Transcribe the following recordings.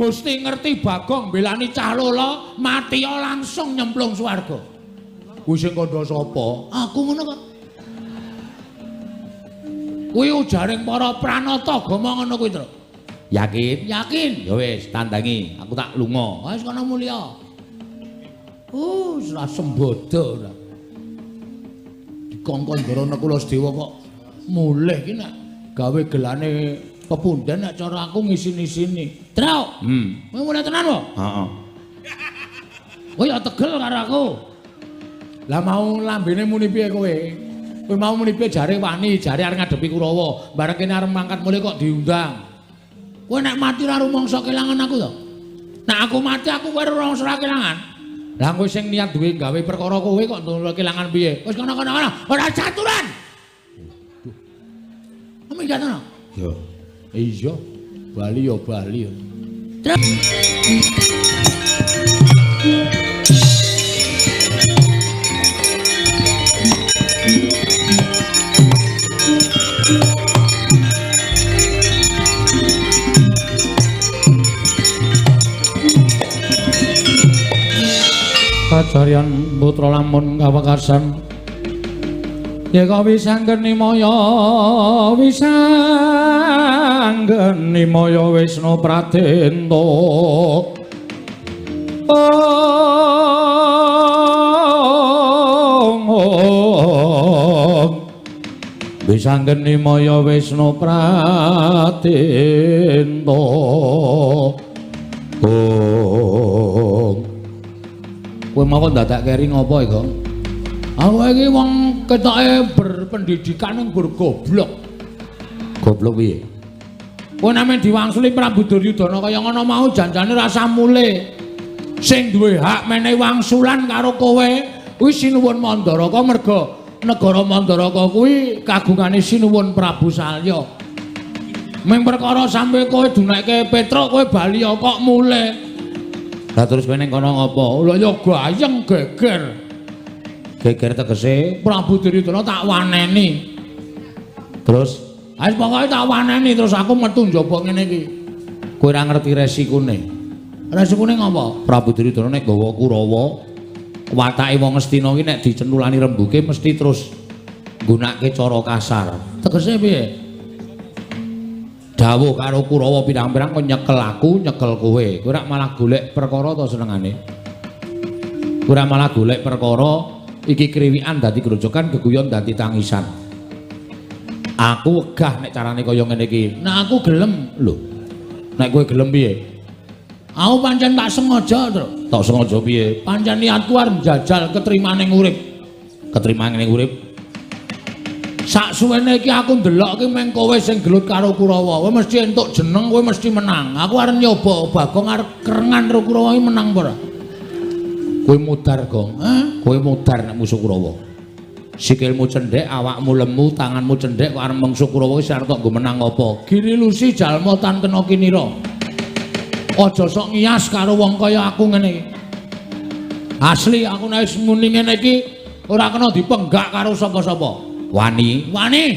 Gusti ngerti Bagong mbelani cah lola, mati langsung nyemplung swarga. Kuwi sing kandha sapa? Aku ngono kok. Kuwi ujaring para pranata agama ngono kuwi, Tru. Yakin? Yakin. Ya wis, tandangi, aku tak lunga. Wis kono mulya. Ora sembodo ora. Dikongkon Ndara Nakula Sedewa kok mulih ki nek gawe gelane pepunden nek cara aku ngisin-isini. Truk. Kowe mulih tenan wae? Heeh. Kowe ya tegel karo aku. Lah mau lambene muni piye kowe? Kowe mau muni piye jare wani, jare arep ngadepi Kurawa. Bareng kene arep mangkat mulih kok diundang. Kowe nek mati ora rumangsa kelangan aku to? Nek aku mati aku kowe ora rumangsa kelangan. Lah kowe sing niat duwe gawe perkara kowe kok kelangan piye? Wis kono-kono kono, ora caturan. Waduh. Minggat ngono? Ya. Iya, bali ya bali. Kacaryan putra lamun kawekasan yeka wisanggeni maya wisanggeni maya Wisnu Pradenta. Om wisanggeni maya Wisnu Pradenta. Om kowe mau kok dadak keri ngopo iki? Aku iki wong ketoke berpendidikan ning goblok. Goblok piye? Kowe nek diwangsuli Prabu Duryudana kaya ngono mau janjane rasa mulih. Sing duwe hak menehi wangsulan karo kowe kuwi Sinuwun Mandaraka merga negara Mandaraka kuwi kagungane Sinuwun Prabu Salya. Ming perkara sampe kowe dunekke Petruk kowe bali kok mulih. Lah terus kowe ning kono ngopo? Lah ya gayeng geger. Geger tegese Prabu Duryudana tak waneni. Terus wis pokoke tak waneni terus aku metu njaba ngene iki. Kowe ora ngerti resikune. Resikune ngopo? Prabu Duryudana nek nggawa Kurawa, watake wong Ngastina iki nek dicentulani rembuke mesti terus nggunakake cara kasar. Tegese piye? Dawuh karo Kurawa pirang-pirang kok nyekel aku, nyekel kowe. Kowe ora malah golek perkara to senengane. Kowe ora malah golek perkara iki kriwikan dadi grojokan, geguyon dadi tangisan. Aku wegah nek carane kaya ngene iki. Nek aku gelem lho. Nek kowe gelem piye? Aku pancen tak sengaja, Tru. Tak sengaja piye? Pancen niatku arep njajal ketrimane urip. Ketrimane urip. Sak suwene iki aku ndelok iki meng kowe sing gelut karo Kurawa. Kowe mesti entuk jeneng, kowe mesti menang. Aku arep nyoba Bagong arep kerengan karo Kurawa iki menang apa ora? Kowe mudar, Gong. Hah? Kowe mudar nek musuh Kurawa. Sikilmu cendhek, awakmu lemu, tanganmu cendhek kok arep mungsuh Kurawa wis arep tok nggo menang apa? Giri Lusi jalma tan kena kinira. Aja sok ngiyas karo wong kaya aku ngene iki. Asli aku nek wis muni ngene iki ora kena dipenggak karo sapa-sapa. Wani, wani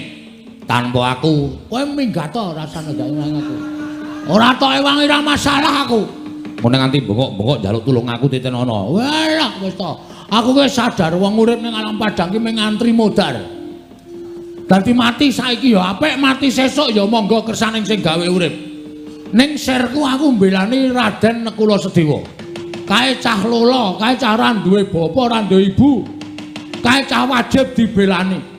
tanpa aku. Kowe minggat to rasane gak nang aku. Ora tok ewangi ra masalah aku. Mun nganti bengok-bengok njaluk tulung aku titenono. Walah wis to. Aku wis sadar wong urip ning alam padang ki mung ngantri modar. Dadi mati saiki ya apik, mati sesuk ya monggo kersane sing gawe urip. Ning sirku aku mbelani Raden Nakula Sedewa. Kae cah lola, kae cah ora duwe bapa, ora duwe ibu. Kae cah wajib dibelani.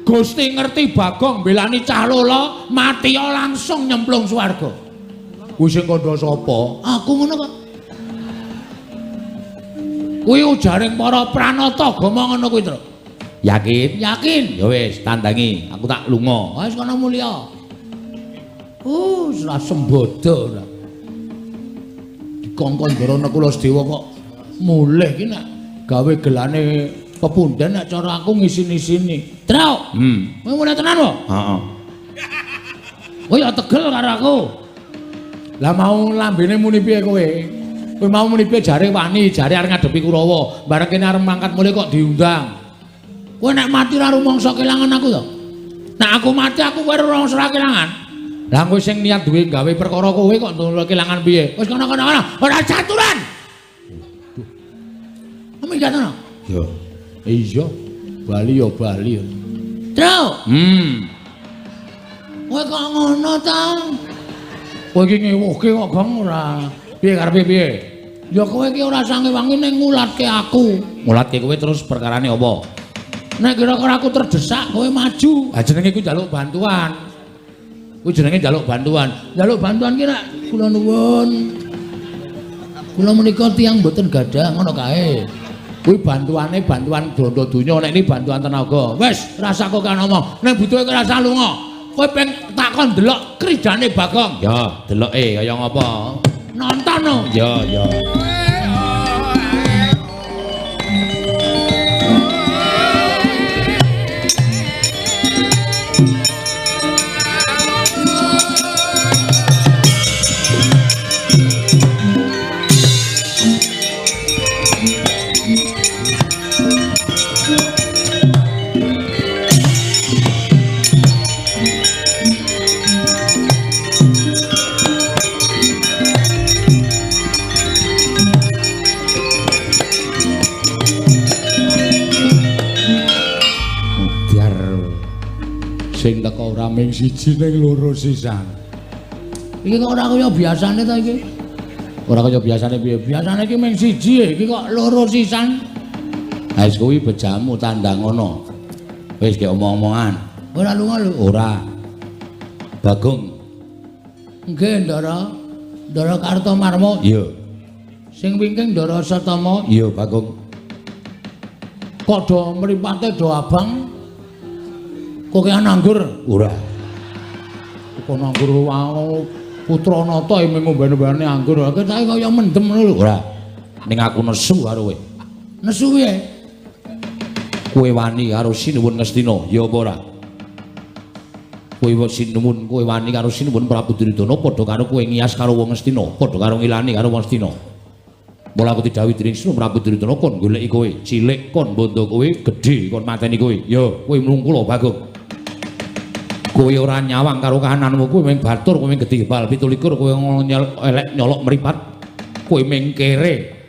Gusti ngerti Bagong mbelani cah lola, mati langsung nyemplung swarga. Kuwi sing kandha sapa? Aku ngono kok. Kuwi ujaring para pranata agama ngono kuwi, Tru. Yakin? Yakin. Ya wis, tandangi, aku tak lunga. Wis kono mulya. Ora sembodo ora. Dikongkon Ndara Nakula Sedewa kok mulih iki nek gawe gelane pepunden nek cara aku ngisin-isini. Truk. Kowe mulih tenan wae? Heeh. Kowe ya tegel karo aku. Lah mau lambene muni piye kowe? Kowe mau muni piye jare wani, jare arep ngadepi Kurawa. Bareng kene arep mangkat mulih kok diundang. Kowe nek mati ora rumangsa kelangan aku to? Nek aku mati aku kowe ora rumangsa kelangan. Lah kowe sing niat duwe gawe perkara kowe kok nulung kelangan piye? Wis kono-kono kono, ora caturan. Waduh. Minggat ana? Ya. Iya, bali ya bali. Truk. Kowe kok ngono ta? Kowe iki ngewuhke kok Gong ora. Piye karepe piye? Ya kowe iki ora sange-wangi ning ngulatke aku. Ngulatke kowe terus perkarane apa? Nek kira-kira aku terdesak kowe maju. Ha jenenge iku njaluk bantuan. Kuwi jenenge njaluk bantuan. Njaluk bantuan ki nek kula nuwun. Kula menika tiyang mboten gadah ngono kae. Kuwi bantuane bantuan bondo donya, nek ini bantuan tenaga. Wis, rasa kok kan ngomong. Nek butuhe kowe rasa lunga. Kowe peng takon delok kridane Bagong. Ya, deloke kaya ngapa? Nonton no. Ya, ya. Sing teko ora ming siji ning loro sisan. Iki kok ora kaya biasane ta iki? Ora kaya biasane piye? Biasane iki ming siji, iki kok loro sisan. Ha wis kuwi bejamu tandang ngono. Wis gek omong-omongan. Ora lunga lho. Ora. Bagong. Nggih, Ndara. Ndara Kartomarma. Iya. Sing wingking Ndara Satama. Iya, Bagong. Kok do mripate do abang? Kokean anggur? Ora. Kok anggur wae putra nata mung ngomben-ombene anggur. Ketoke kaya mendem ngono lho. Ora. Ning aku nesu karo kowe. Nesu piye? Kowe wani karo Sinuwun Ngastina, ya apa ora? Kowe sinuwun, kowe wani karo Sinuwun Prabu Duryudana padha karo kowe ngiyas karo wong Ngastina, padha karo ngilani karo wong Ngastina. Mula aku didhawuhi dening Sinuwun Prabu Duryudana kon goleki kowe, cilik kon bondo kowe, gedhe kon mateni kowe. Ya, kowe mlungkula Bagong. Kowe ora nyawang karo kahananmu, kowe mung batur, kowe mung gedhe bal 27, kowe elek nyolok mripat, kowe mung kere.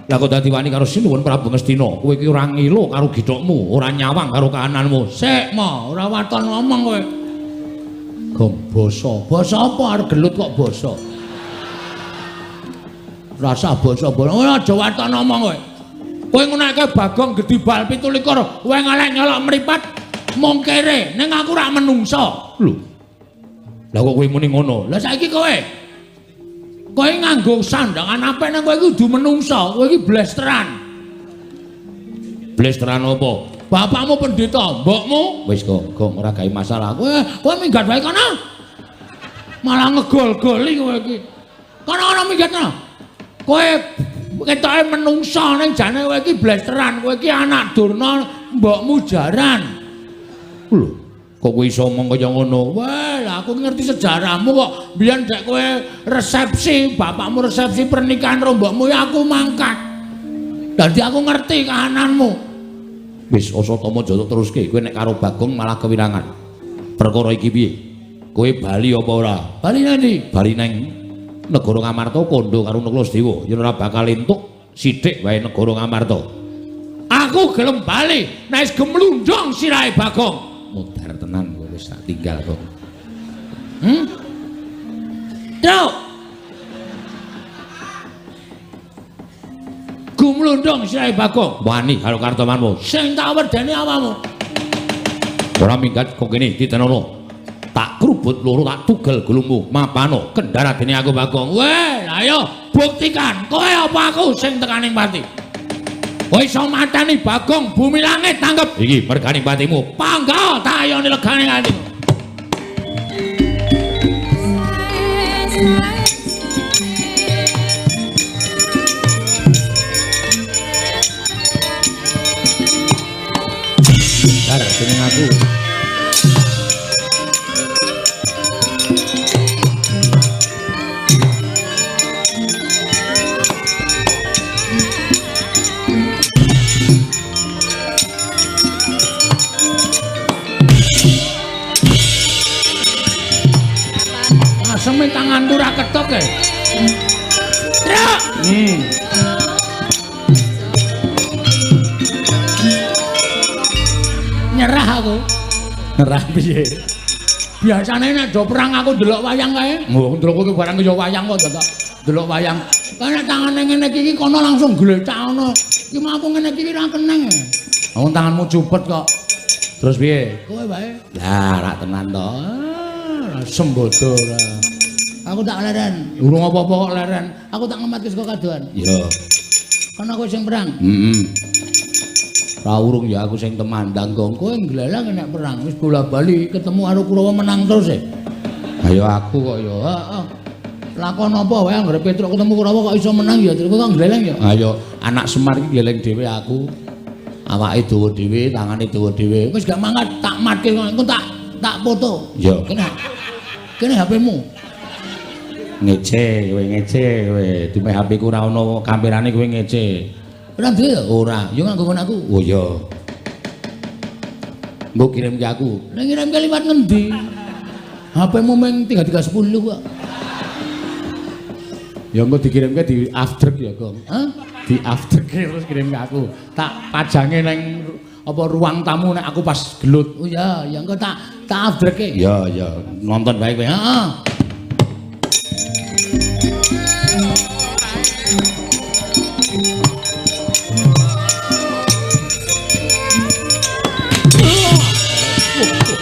Lah kok dadi wani karo Sinuwun Prabu Ngastina, kowe iki ora ngilo karo githokmu, ora nyawang karo kahananmu. Sik, mo, ora waton ngomong kowe. Gong basa. Basa apa arep gelut kok basa? Rasa basa-basa. Ora aja waton ngomong kowe. Kowe ngunake Bagong gedhe bal 27, kowe ngelek nyolok mripat mung kere, ning aku ora menungso. Lho. Lah kok kowe muni ngono? Lah saiki kowe. Kowe nganggo sandangan apik ning kowe iki kudu menungso, kowe iki blesteran. Blesteran apa? Bapakmu pendeta, mbokmu wis kok, Gong ora gawe masalah. Kowe minggat wae kono. Malah ngegol-goli kowe iki. Kono-kono minggat kono. Kowe ketoke menungso ning jane kowe iki blesteran, kowe iki anak Durna, mbokmu jaran. Lho, kok kowe iso omong kaya ngono? Wah, lah aku ngerti sejarahmu kok. Biyen dek kowe resepsi, bapakmu resepsi pernikahan karo mbokmu ya aku mangkat. Dadi aku ngerti kahananmu. Wis Asatama aja teruske, kowe nek karo Bagong malah kewirangan. Perkara iki piye? Kowe bali apa ora? Bali nang ndi? Bali nang negara Ngamarta kandha karo Nakula Sedewa. Yen ora bakal entuk sithik wae negara Ngamarta. Aku gelem bali nek wis gemlundung sirahe Bagong. Mudhar tenan kowe wis tak tinggal kok. Truk. Gumlundung sirahe Bagong. Wani karo Kartomarma. Sing tak werdeni awakmu. Ora minggat kok kene ditenono. Tak krubut loro tak tugel gulungmu. Mapano kendara dene aku Bagong. Weh, ayo buktikan kowe apa aku sing tekaning pati. Kowe iso mateni Bagong bumi langit tanggep. Iki mergane patimu. Pangga tayone legane atimu. Bentar jeneng aku. Ora ketok e. Truk. Nyerah aku. Nyerah piye? Biasane nek do perang aku ndelok wayang kae. Oh, ndelok kowe barang ya wayang kok dadak delok wayang. Kan nek tangane ngene iki kono langsung glecak ngono. Iki mah aku ngene iki ra keneng. Wong tanganmu cupet kok. Terus piye? Kowe wae. Lah, rak tenan to. Sembodo ora. Aku tak leren. Urung apa-apa kok leren. Aku tak ngematke saka kadohan. Iya. Kono kowe sing perang. Heeh. Ra urung ya aku sing temandang, Gong. Kowe nglelang nek perang wis bola-bali ketemu karo Kurawa menang terus e. Ayo aku kok ya. Heeh. Lakon apa wae anggere Petruk ketemu Kurawa kok iso menang ya, terus kok ngleleng ya. Ayo anak Semar iki ngleleng dhewe aku. Awake dawa dhewe, tangane dawa dhewe. Wis gak mangkat tak matke engko tak foto. Ya. Kene. Kene HP-mu. Ngece kowe, ngece kowe. Dumeh HP ku ora ono kamerane kowe ngece. Ora duwe ya? Ora. Ya nganggo nggon aku. Oh iya. Mbok kirim ke aku. Nek ngirim ke liwat ngendi? HP-mu mung 3310 kok. Ya engko dikirimke di aftrek ya, Gong. Hah? Di aftrek terus kirim ke aku. Tak pajange nang apa ruang tamu nek aku pas gelut. Oh iya, ya engko tak aftreke. Ya, ya, nonton bae kowe. Heeh.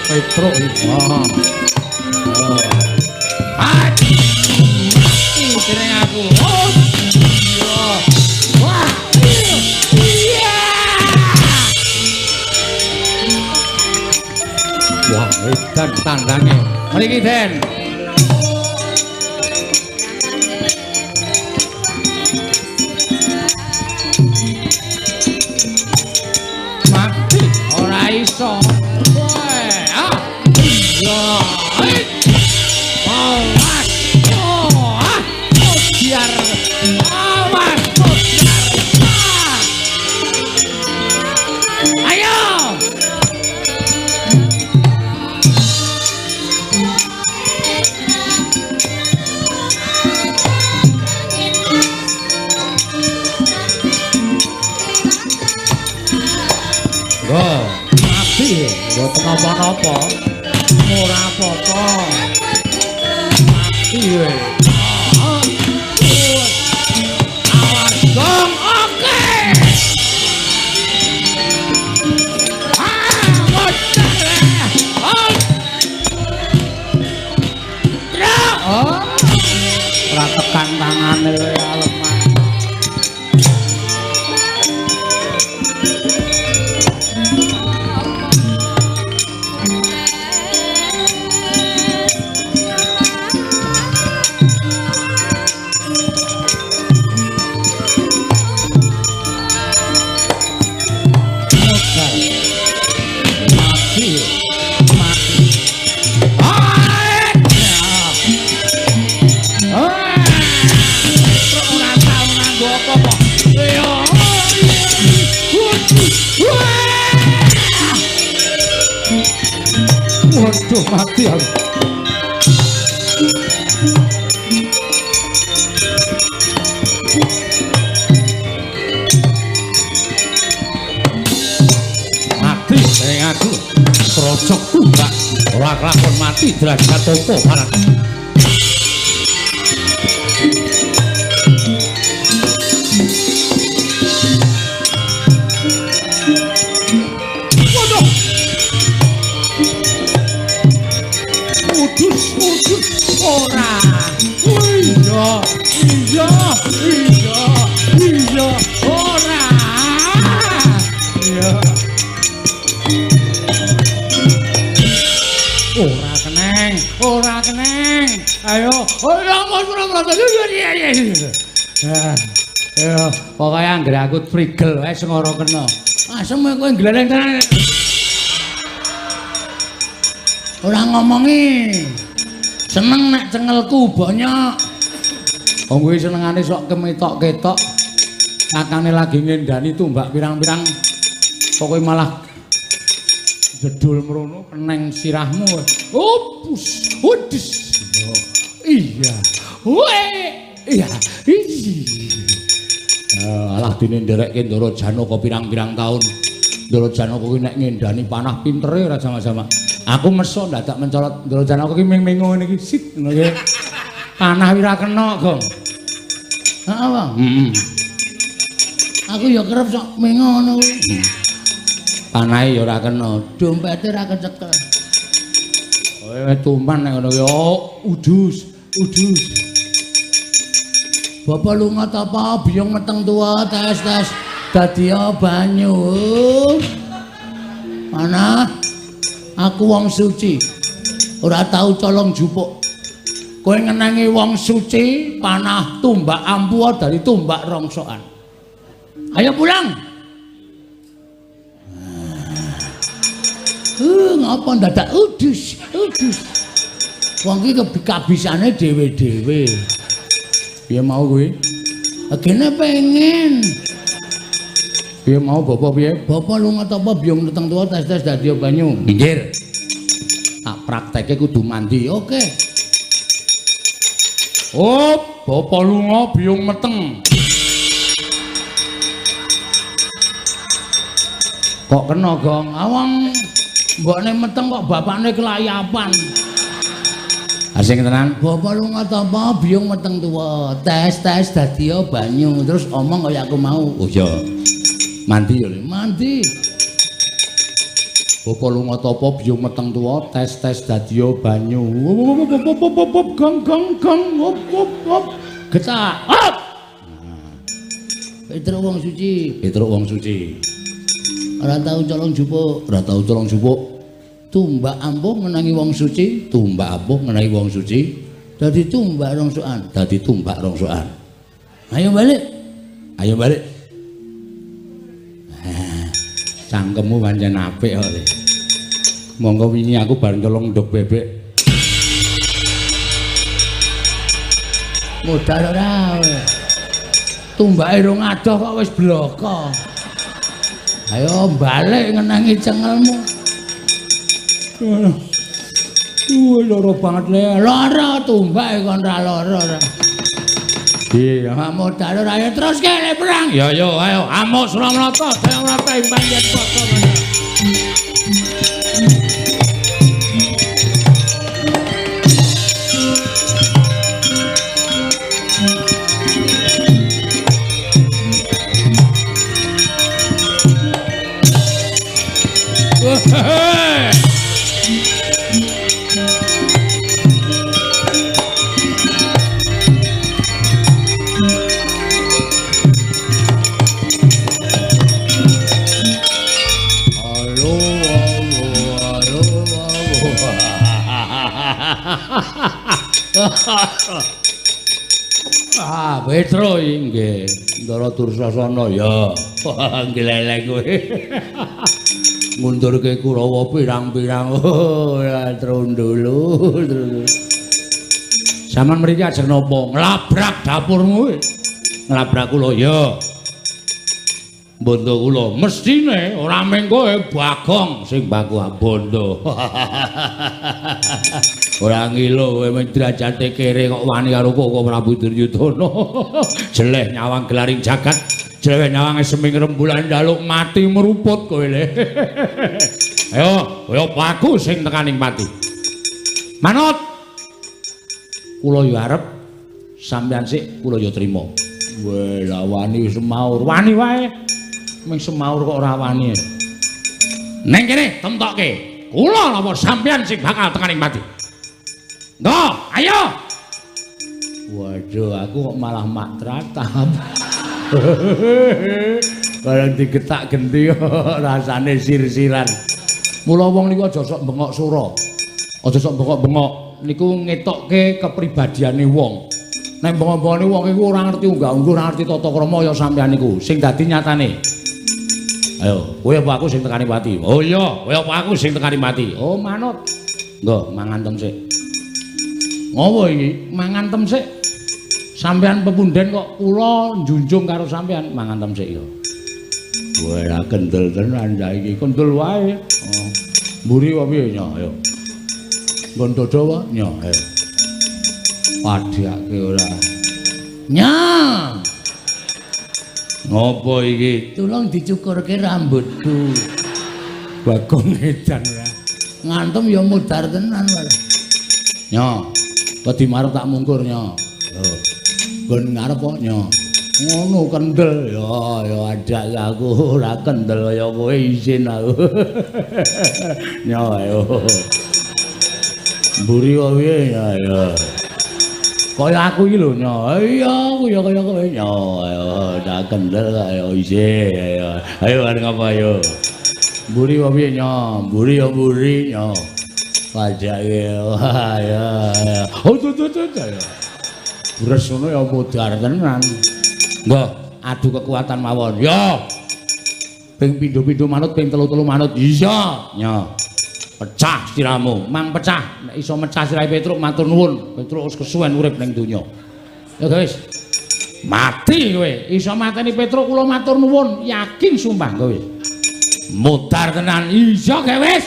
Petruk iki. Jeneng aku. Oh. Iya. Wah. Iya. Wah, edan tandange. Mriki, Den. Mati ora iso. Kowe. Ah. Iya. Awas. Oh. Ah. Biar. Awas. Biar. Ah. Ayo. Go, mati, mboten napa-napa. Ora apa-apa. Mati kowe. Awas, Gong. Oke. Ah, modar. Oh. Truk. Oh. Ora tekan tangane lemah. Waduh, mati aku. Mati sing aku. Trocok tumbak ora kelakon mati derajat topo barang. Waduh. Udus, udus, ora. Iya, iya, iya, iya, ora. Iya. Ora keneng, ora keneng. Ayo, ora ora ora. Ya, pokoke anggere aku prigel wae sing ora kena. Asem kowe gleleng tenan. Ora ngomongi. Seneng nek cengelku banyak. Wong kuwi senengane sok kemetok-ketok. Kakane lagi ngendani tumbak pirang-pirang. Pokoke malah jedul mrono keneng sirahmu. Opus, udus. Iya. Weh. Iya. Alah dene nderekke Ndara Janaka pirang-pirang taun. Ndara Janaka kuwi nek ngendani panah pintere ora sama-sama. Aku meso ndadak mencolot Ndara Janaka ki ming-mingo ngene iki sit ngono ki. Panah ora kena, Gong. Heeh, Bang. Heeh. Aku ya kerep sok mengo ngono kuwi. Panahe ya ora kena, dompete ora kecekel. Kowe tuman nek ngono kuwi. Oh, udus, udus. Bapak lunga tapa biyung meteng tuwa tes-tes dadi banyu. Mana? Aku wong suci. Ora tau colong jupuk. Kowe ngenengi wong suci panah tumbak ampuh dari tumbak rongsokan. Ayo pulang. Ngapa ndadak udus, udus. Wong iki kabisane dhewe-dhewe. Piye mau kuwi? Gene pengen. Piye mau bapak piye? Bapak lunga tapa biyung meteng tuwa tes-tes dadi banyu. Minggir. Tak praktekke kudu mandi. Oke. Oh, bapak lunga biyung meteng. Kok kena, Gong? Awang mbokne meteng kok bapakne kelayapan. Asing tenan. Bapak lunga tapa biyung meteng tuwa, tes-tes dadi banyu, terus omong kaya aku mau. Oh iya. Mandi ya, Le. Mandi. Bapak lunga tapa biyung meteng tuwa, tes-tes dadi banyu. Op gong gong gong op op op. Getak. Op. Petruk wong suci. Petruk wong suci. Ora tau colong jupuk, ora tau colong jupuk. Tumbak ampuh ngenangi wong suci, tumbak ampuh ngenangi wong suci, dadi tumbak rongsokan, dadi tumbak rongsokan. Ayo balik. Ayo balik. Cangkemmu pancen apik kok, Le. Monggo wingi aku bareng colong nduk bebek. Modal ora. Tumbake rong adoh kok wis bloko. Ayo balik ngenangi cengelmu. Loro banget le. Lara tumbake kon ra lara ora. Iya, modal ora ayo terus ke le perang. Ya yo ayo amuk Suramrata, Jayamrata ing panjen padha. Ah, Petro inggih. Ndara Dursasana ya. Gleleng kowe. Ngundurke Kurawa pirang-pirang. Ora trundulu. Saman mriki ajeng napa? Nglabrak dapurmu. Nglabrak kula ya. Bondo kula mestine ora mung kowe Bagong sing baku bondo. Ora ngilo kowe mung derajate kere kok wani karo Koko Prabu Duryudana. Jeleh nyawang gelaring jagat, jeleh nyawang seming rembulan njaluk mati meruput kowe le. Ayo, kowe baku sing tekaning pati. Manut. Kula yo arep sampeyan sik kula yo trima. Weh, lah wani semaur, wani wae. Ming semaur kok ora wani. Neng kene temtokke. Kula napa sampeyan sing bakal tekaning pati. Nggo, ayo. Waduh, aku kok malah mak tratap. Bareng digetak genti rasane sir-siran. Mula wong niku aja sok bengok sura. Aja sok bengok-bengok niku ngetokke kepribadiane wong. Nek bengok-bengokne wong iku ora ngerti unggah-ungguh, ora ngerti tata krama ya sampeyan niku. Sing dadi nyatane. Ayo, kowe apa aku sing tekani pati? Oh iya, kowe apa aku sing tekani pati? Oh manut. Nggo, mangan tem sik. Ngopo iki? Mangan tem sik. Sampeyan pepunden kok kula njunjung karo sampeyan, mangan tem sik ya. Wah, kendel tenan saiki, kendel wae. Oh. Mburi apa piye nya? Ayo. Nggon dodo wae nya, ayo. Padhake ora. Nya. Ngopo iki? Tulung dicukurke rambutku. Bagong edan ora. Ngantem ya mudhar tenan wae. Nya. Wedi marep tak mungkur nya. Lho. Nggon ngarep kok nya. Ngono kendel ya ya adak aku ora kendel kaya kowe isin aku. Nya ayo. Mburi kok piye ya ya. Kaya aku iki lho nya. Iya aku ya kaya kowe nya. Ayo tak kendel kaya isin ayo. Ayo arep ngapa ayo. Mburi kok piye nya? Mburi ya mburi nya. Pajake wah ya. Oh tuh tuh tuh ya. Bres ngono ya modar tenan. Nggih, adu kekuatan mawon. Ya. Ping pindho-pindho manut, ping telu-telu manut. Iya, nya. Pecah siramu, mang pecah. Nek iso mecah sirahe Petruk matur nuwun. Petruk wis kesuwen urip ning donya. Ya guys. Mati kowe. Iso mateni Petruk kula matur nuwun, yakin sumpah kowe. Modar tenan. Iya, wis.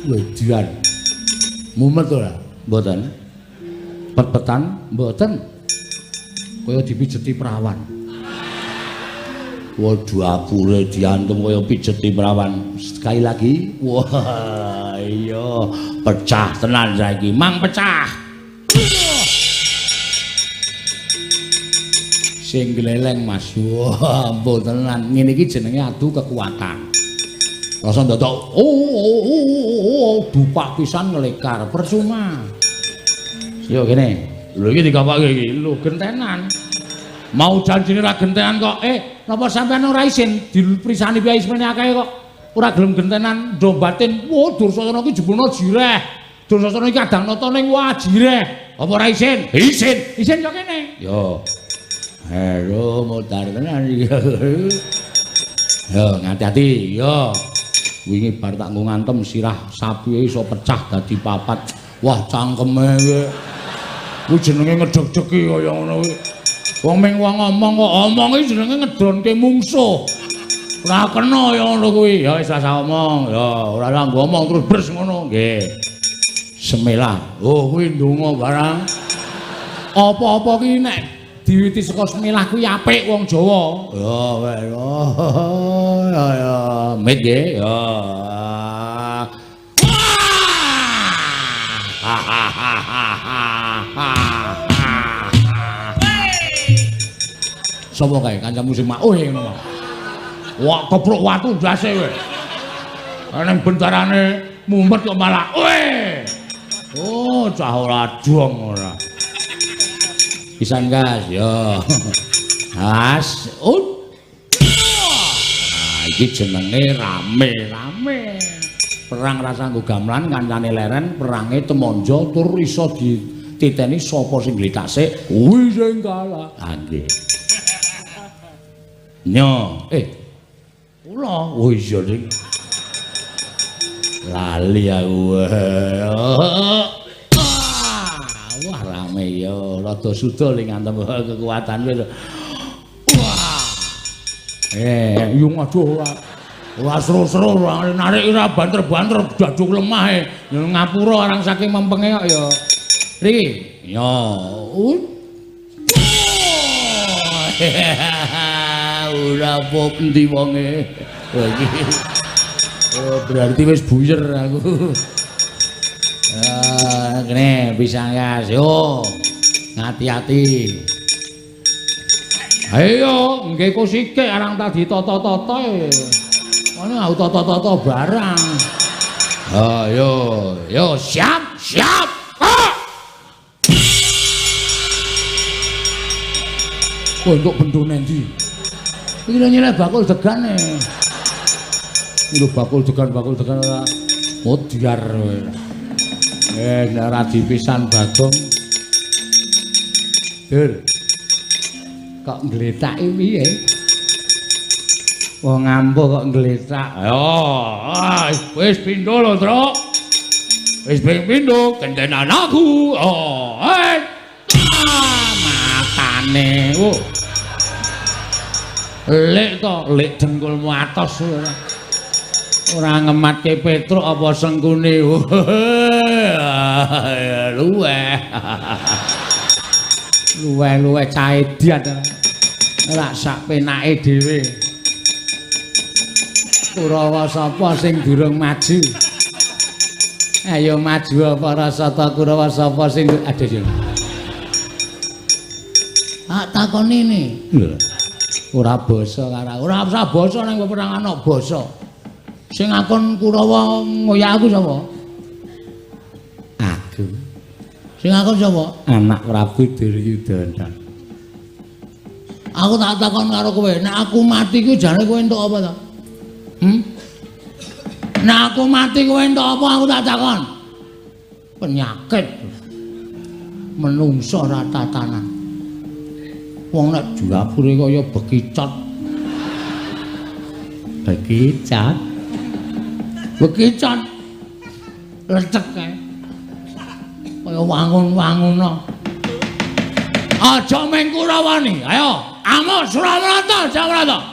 Wedian. Mumet ora? Mboten. Pet-petan? Mboten. Kaya dipijeti perawan. Waduh apure diantem kaya pijeti perawan. Sekali lagi. Wah, iya, pecah tenan saiki. Mang pecah. Sing gleleng Mas. Wah, ampun tenan. Ngene iki jenenge adu kekuatan. Rasa ndodok oh dupak pisan ngelekar percuma. Yo kene. Lho iki digapake iki. Lho gentenan. Mau janjine ra gentenan kok. Napa sampean ora isin diprisani piye ismene akeh kok ora gelem gentenan ndo batin. Wah, Dursasana iki jebulna jireh. Dursasana iki kadang nata ning wah jireh. Apa ora isin? Isin. Isin yo kene. Yo. Halo modar tenan iki. Yo ngati-ati yo. Wingi bar tak nggo ngantem sirah sapi iso pecah dadi papat. Wah cangkeme kowe. Kuwi jenenge ngedeg-degi kaya ngono kuwi. Wong ming wong ngomong kok omong iki jenenge ngedonke mungsuh. Ora kena ya ngono kuwi. Ya wis rasa omong. Ya ora nggo omong terus bres ngono. Nggih. Semilah. Oh kuwi ndonga barang. Apa-apa ki nek diwiti saka semilah kuwi apik wong Jawa. Ya wis. Ya ya, mit nggih. Ya. Sapa kae kancamu sing makuh ngono. Wah, kepruk watu ndase kowe. Ning bendarane mumet kok malah kowe. Oh, cah ora dong ora. Pisan gas, yo. As, ut. Nah, iki jenenge rame-rame. Perang rasa nggo gamelan kancane leren, perange temonjo tur iso dititeni sapa sing glitase kuwi sing kalah. Ha nggih. Nyo, kula. Oh iya ning. Lali aku. Wah rame ya, rada suda ling ngantem kekuatan wis. Wah. Yung aduh ora. Ora seru-seru narik ora banter-banter daduk lemah e. Ngapura arang saking mempenge kok ya. Riki. Ya. Ora apa endi wonge. Iki. Oh, berarti wis buyer aku. Ah, kene bisa gas. Yo. Ngati-ati. Ayo, nggih kok sikik arang tadi tata-tata e. Ngono aku tata-tata barang. Ayo, yo siap, siap. Ah! Kok entuk bendone ndi? Iki lho nyileh bakul degane. Iki lho bakul degan ora modyar kowe. Nek ora dipisan Bagong. Dur. Kok ngletaki piye? Wong ngampuh kok ngletak. Ayo, wis pindho lho, Truk. Wis ping pindho gentenan aku. Oh, matane. Oh. Lek to, lek dengkulmu atos ora. Ora ngematke Petruk apa Sengkuni. Luweh. Luweh-luweh caedian. Ora sak penake dhewe. Kurawa sapa sing durung maju? Ayo maju para sata Kurawa sapa sing aduh. Tak takoni ne. Lho. Ora basa karo ora usah basa nang peperangan kok basa. Sing akon Kurawa ngoyak aku sapa? Aku. Sing akon sapa? Anak Prabu Duryudana. Aku tak takon karo kowe, nek aku mati kuwi jane kowe entuk apa to? Hmm? Nek aku mati kowe entuk apa aku tak takon. Penyakit. Menungso ora tatanan. Wong nek jlabure kaya bekicot. Bekicot. Bekicot. Lecek kae. Kaya wangun-wangun. Aja meng Kurawani. Ayo, amuk Suramarta, Jawarata.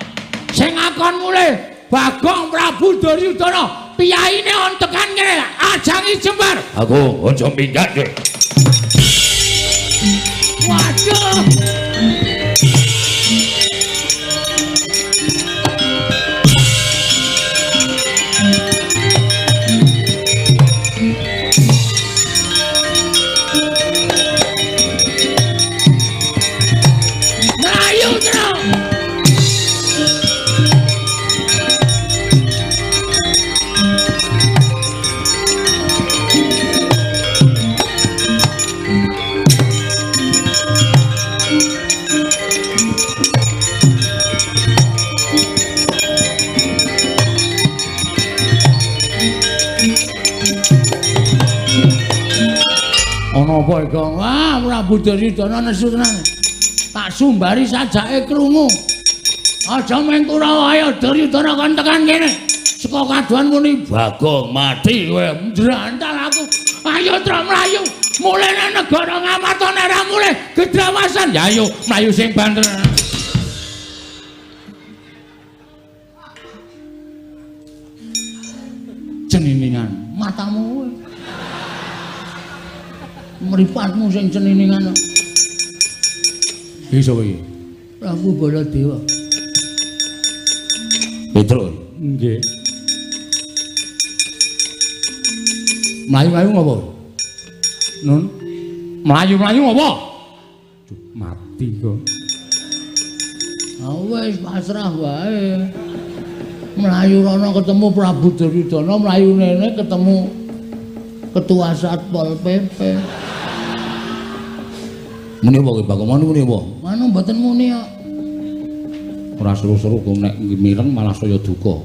Sing akon mulih Bagong Prabu Duryudana, piyaine on tekan kene, ajangi jembar. Aku aja minggat deh. Waduh. Ana apa iki? Wah, Prabu Duryudana nesu tenan. Tak sumbari sajake krungu. Aja meng Kurawa, ayo Duryudana kon tekan kene. Saka kaduan muni Bagong mati kowe. Njrantal aku. Ayo tra mlayu. Mulih nang negara Ngamarta nek ora mulih gedrawasan. Ya ayo mlayu sing banter. Ceniningan matamu kowe. Mripatmu sing ceniningan. Iki sapa iki? Prabu Baladewa. Petruk. Nggih. Mlayu-mlayu ngopo? Nun. Mlayu-mlayu ngopo? Mati kok. Ah wis pasrah wae. Mlayu rono ketemu Prabu Duryudana, mlayu nene ketemu Ketua Satpol PP. Muni apa kowe Bagong? Muni apa? Anu mboten muni kok. Ora seru-seru kok nek mireng malah saya duka.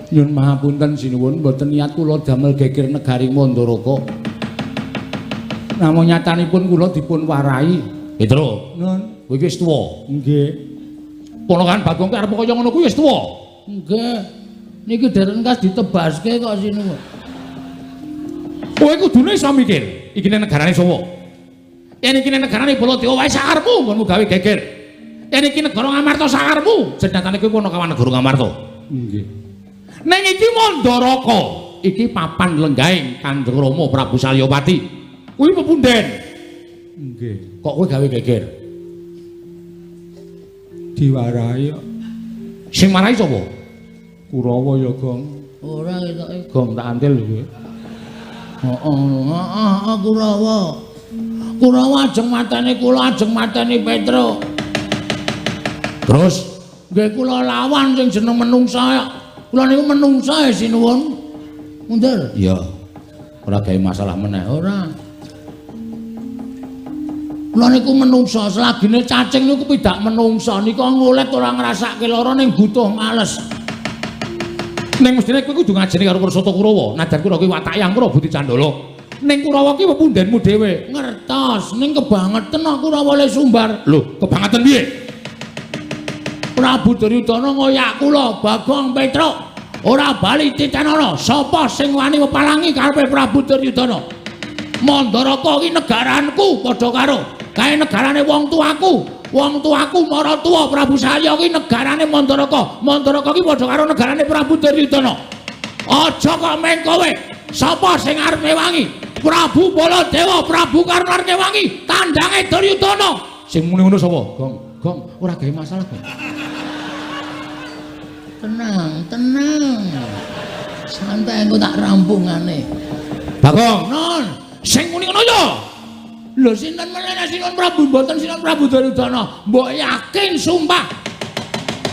Nyun mahapunten sinuwun, mboten niat kula damel geger negari Mandaraka. Namung nyatanipun kula dipun warai. Petro, Nun, kowe iki wis tuwa. Nggih. Ponakan Bagong ki arep kaya ngono kuwi wis tuwa. Nggih. Niki dereng kas ditebaske kok sinuwun. Kowe kudune iso mikir, iki negarane sapa? Yen iki negarane Baladewa wae sakarepmu nggonmu gawe geger. Yen iki negara Ngamarta sakarepmu, jenatane kowe punakawan negara Ngamarta. Nggih. Ning iki Mandaraka, iki papan lenggahing Kanjeng Rama Prabu Salyapati. Kuwi pepunden. Nggih. Kok kowe gawe geger? Diwarai kok. Sing marai sapa? Kurawa ya, Gong. Ora ketoke. Gong tak antil kowe. Heeh, heeh, Kurawa. Kurawa ajeng mateni kula, ajeng mateni Petruk. Terus nggih kula lawan sing jeneng menungsa. Kula niku menungsa sinuwun. Mundur. Iya. Ora gawe masalah meneh. Ora. Kula niku menungsa, selagine cacing niku pidak menungsa niku ngulet ora ngrasake lara ning butuh males. Ning mestine kowe kudu ngajeni karo Prasata Kurawa. Najan kura kuwi watake angkara budi candala. Ning Kurawa ki pepundenmu dhewe. Ngertos, ning kebangeten kok Kurawa le sumbar. Lho, kebangeten piye? Prabu Duryudana ngoyak kula, Bagong Petruk. Ora bali titenana, sapa sing wani mepalangi karepe Prabu Duryudana? Mandaraka ki negaranku padha karo kae negarane wong tuaku. Wong tuaku maratuwa Prabu Salya ki negarane Mandaraka. Mandaraka ki padha karo negarane Prabu Duryudana. Aja kok meng kowe. Sapa sing arep ngewangi? Prabu Baladewa, Prabu Karna arep ngewangi tandange Duryudana. Sing muni ngono sapa? Gong, Gong, ora gawe masalah, Gong. Tenang, tenang. Santai engko tak rampungane. Bagong, non, sing muni ngono ya. Lho sinten meneh Sinuwun Prabu mboten Sinuwun Prabu Duryudana. Mbok yakin sumpah.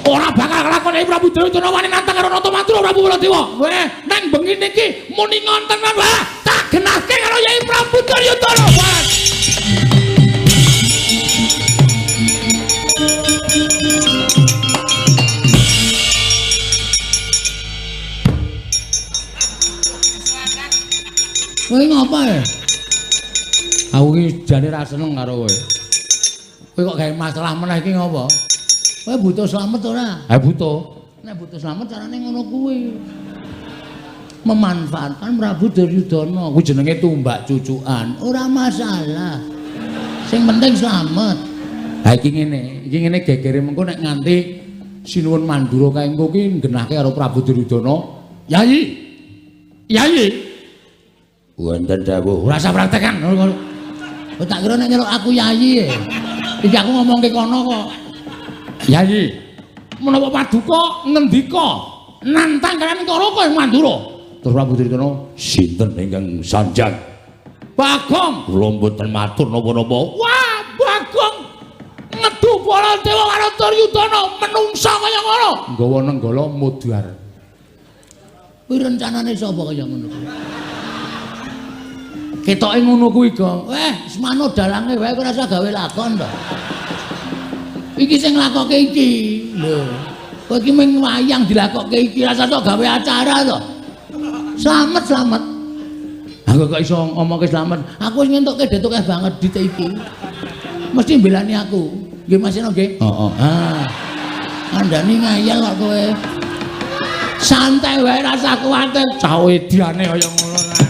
Ora bakal kelakon Prabu Duryudana wani nantang karo Nata Mandura Prabu Baladewa. Weh, nang bengi niki muni ngonten wah, tak genahke karo Yai Prabu Duryudana. Kowe ngapa ya? Aku iki jane ra seneng karo kowe. Kowe kok gawe masalah meneh iki ngopo? Kowe butuh slamet ora? Ha butuh. Nek butuh slamet carane ngono kuwi. Memanfaatkan Prabu Duryudana. Kuwi jenenge tumbak cucukan. Ora masalah. Sing penting slamet. Ha iki ngene gegere mengko nek nganti Sinuwun Mandura kae engko ki nggenahke karo Prabu Duryudana. Yai. Yai. Wonten dawuh. Ora usah praktekan. Oh, tak kira nek nyeluk aku yai. Iki aku ngomongke kono kok. Yai, menapa paduka ngendika nantang kalian Karaka ing Mandura? Terus Prabu Duryudana, sinten ingkang sanjang? Bagong, kula mboten matur napa-napa. Wah, Bagong ngedu Baladewa karo Duryudana menungsa kaya ngono. Nggawa nenggala mudhar. Kuwi rencanane sapa kaya ngono? Ketoke ngono kuwi, Gong. Weh, semano dalange wae ora usah gawe lakon to. Iki sing nglakoke iki. Lho, kowe iki mung wayang dilakoke iki, ora usah tok gawe acara to. Slamet, slamet. Aku kok iso ngomongke slamet. Aku wis ngentukke detuk banget dit iki. Mesti mbelani aku. Nggih Mas Seno nggih? Heeh. Ah. Kandhani ngayal kok kowe. Santai wae ra usah kuwatir. Cah ediane kaya ngono ta.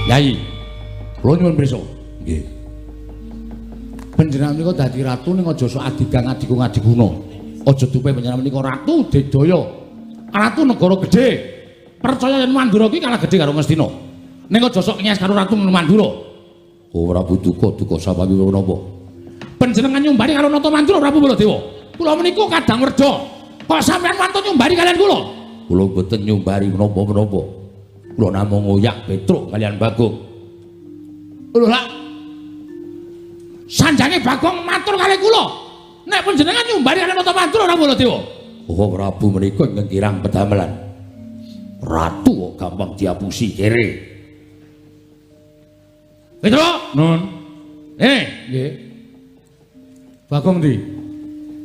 Yai, kula nyuwun pirsa. Nggih. Panjenengan menika dadi ratu ning aja sok adigang adigung adiguna. Aja dupe panjenengan menika ratu Dedaya. Ratu negara gedhe. Percaya yen Mandura iki kalah gedhe karo Ngastina. Ning aja sok nyes karo ratu Mandura. Oh, Prabu duka duka sapawi menapa? Panjenengan nyumbari karo Nata Mandura Prabu Baladewa. Kula menika kadang werda. Kok sampeyan wantun nyumbari kalian kula? Kula mboten nyumbari menapa-menapa. Kula namung ngoyak Petruk kalian Bagong. Lho lak. Sanjange Bagong matur kalih kula. Nek panjenengan nyumbari kalian Nata Mandura Prabu Baladewa. Oh, Prabu menika ingkang kirang pedamelan. Ratu kok gampang diapusi kere. Petruk, Nun. Nggih. Bagong ndi?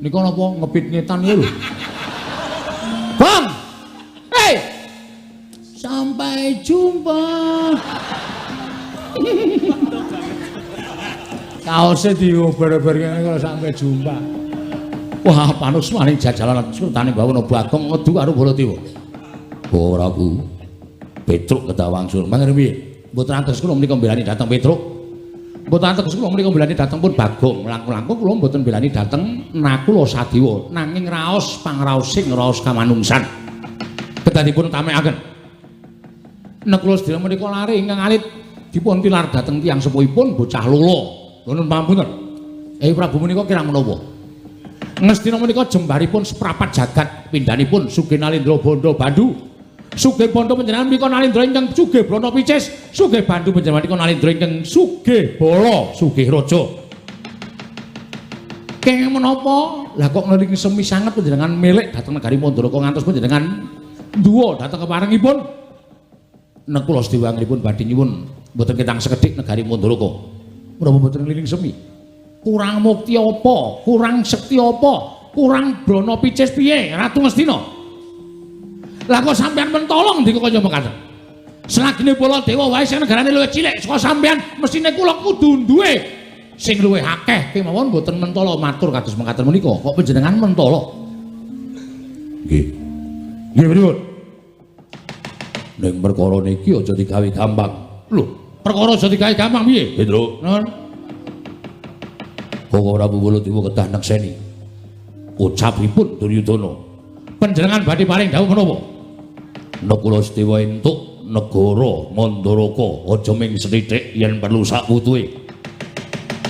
Nika napa ngepit ngetan ya lho. Bang. Hei. Sampai jumpa. Kaose diober-ober ngene kalau sampai jumpa. Wah, panusmaning jajalan sultane Bawana Bagong ngedu karo Baladewa. Oh, Prabu. Petruk ketawangsul. Mangke piye? Mboten antes kula menika mbelani dhateng Petruk. Mboten antes kula menika mbelani dhateng pun Bagong. Langkung-langkung kula mboten mbelani dhateng Nakula Sadewa, nanging raos pangraosing raos kamanungsan. Kedadipun tamekaken. Nakula sedaya menika lare ingkang alit dipun tilar dhateng tiyang sepuhipun bocah lolo. Nuwun pangapunten. Prabu menika kirang menapa? Ngastina menika jembaripun seprapat jagat pindhanipun sugih Nalindra Bandha Bandu. Sugih Bandha panjenengan menika Nalindra ingkang sugih Brana Picis, sugih Bandu panjenengan menika Nalindra ingkang sugih Bala, sugih Raja. Kenging menapa? Lah kok ngelingi semi sanget panjenengan milik dhateng negari Mandaraka ngantos panjenengan duwa dhateng keparengipun. Nek kula sedaya anggenipun badhe nyuwun mboten ketang sekedhik negari Mandaraka. Menapa mboten ngelingi semi? Kurang mukti apa? Kurang sekti apa? Kurang brana picis piye Ratu Ngastina? Lah kok sampean mentolong ndika kaya mekaten? Selagine Baladewa wae sing negarane luwih cilik saka sampean, mesthine kula kudu duwe Sing luwih akeh kemawon mboten mentala matur kados mekaten menika. Kok panjenengan mentala? Nggih. Nggih pripun? Ning perkara niki aja digawe gampang. Lho, perkara aja digawe gampang piye? Petro. Nun. Koko Prabu Baladewa kedah nekseni ucapipun Duryudana. Panjenengan badhe paring dawuh menapa? Nakula Sedewa entuk negara Mandaraka aja ming sethithik yen perlu sakwutuhe.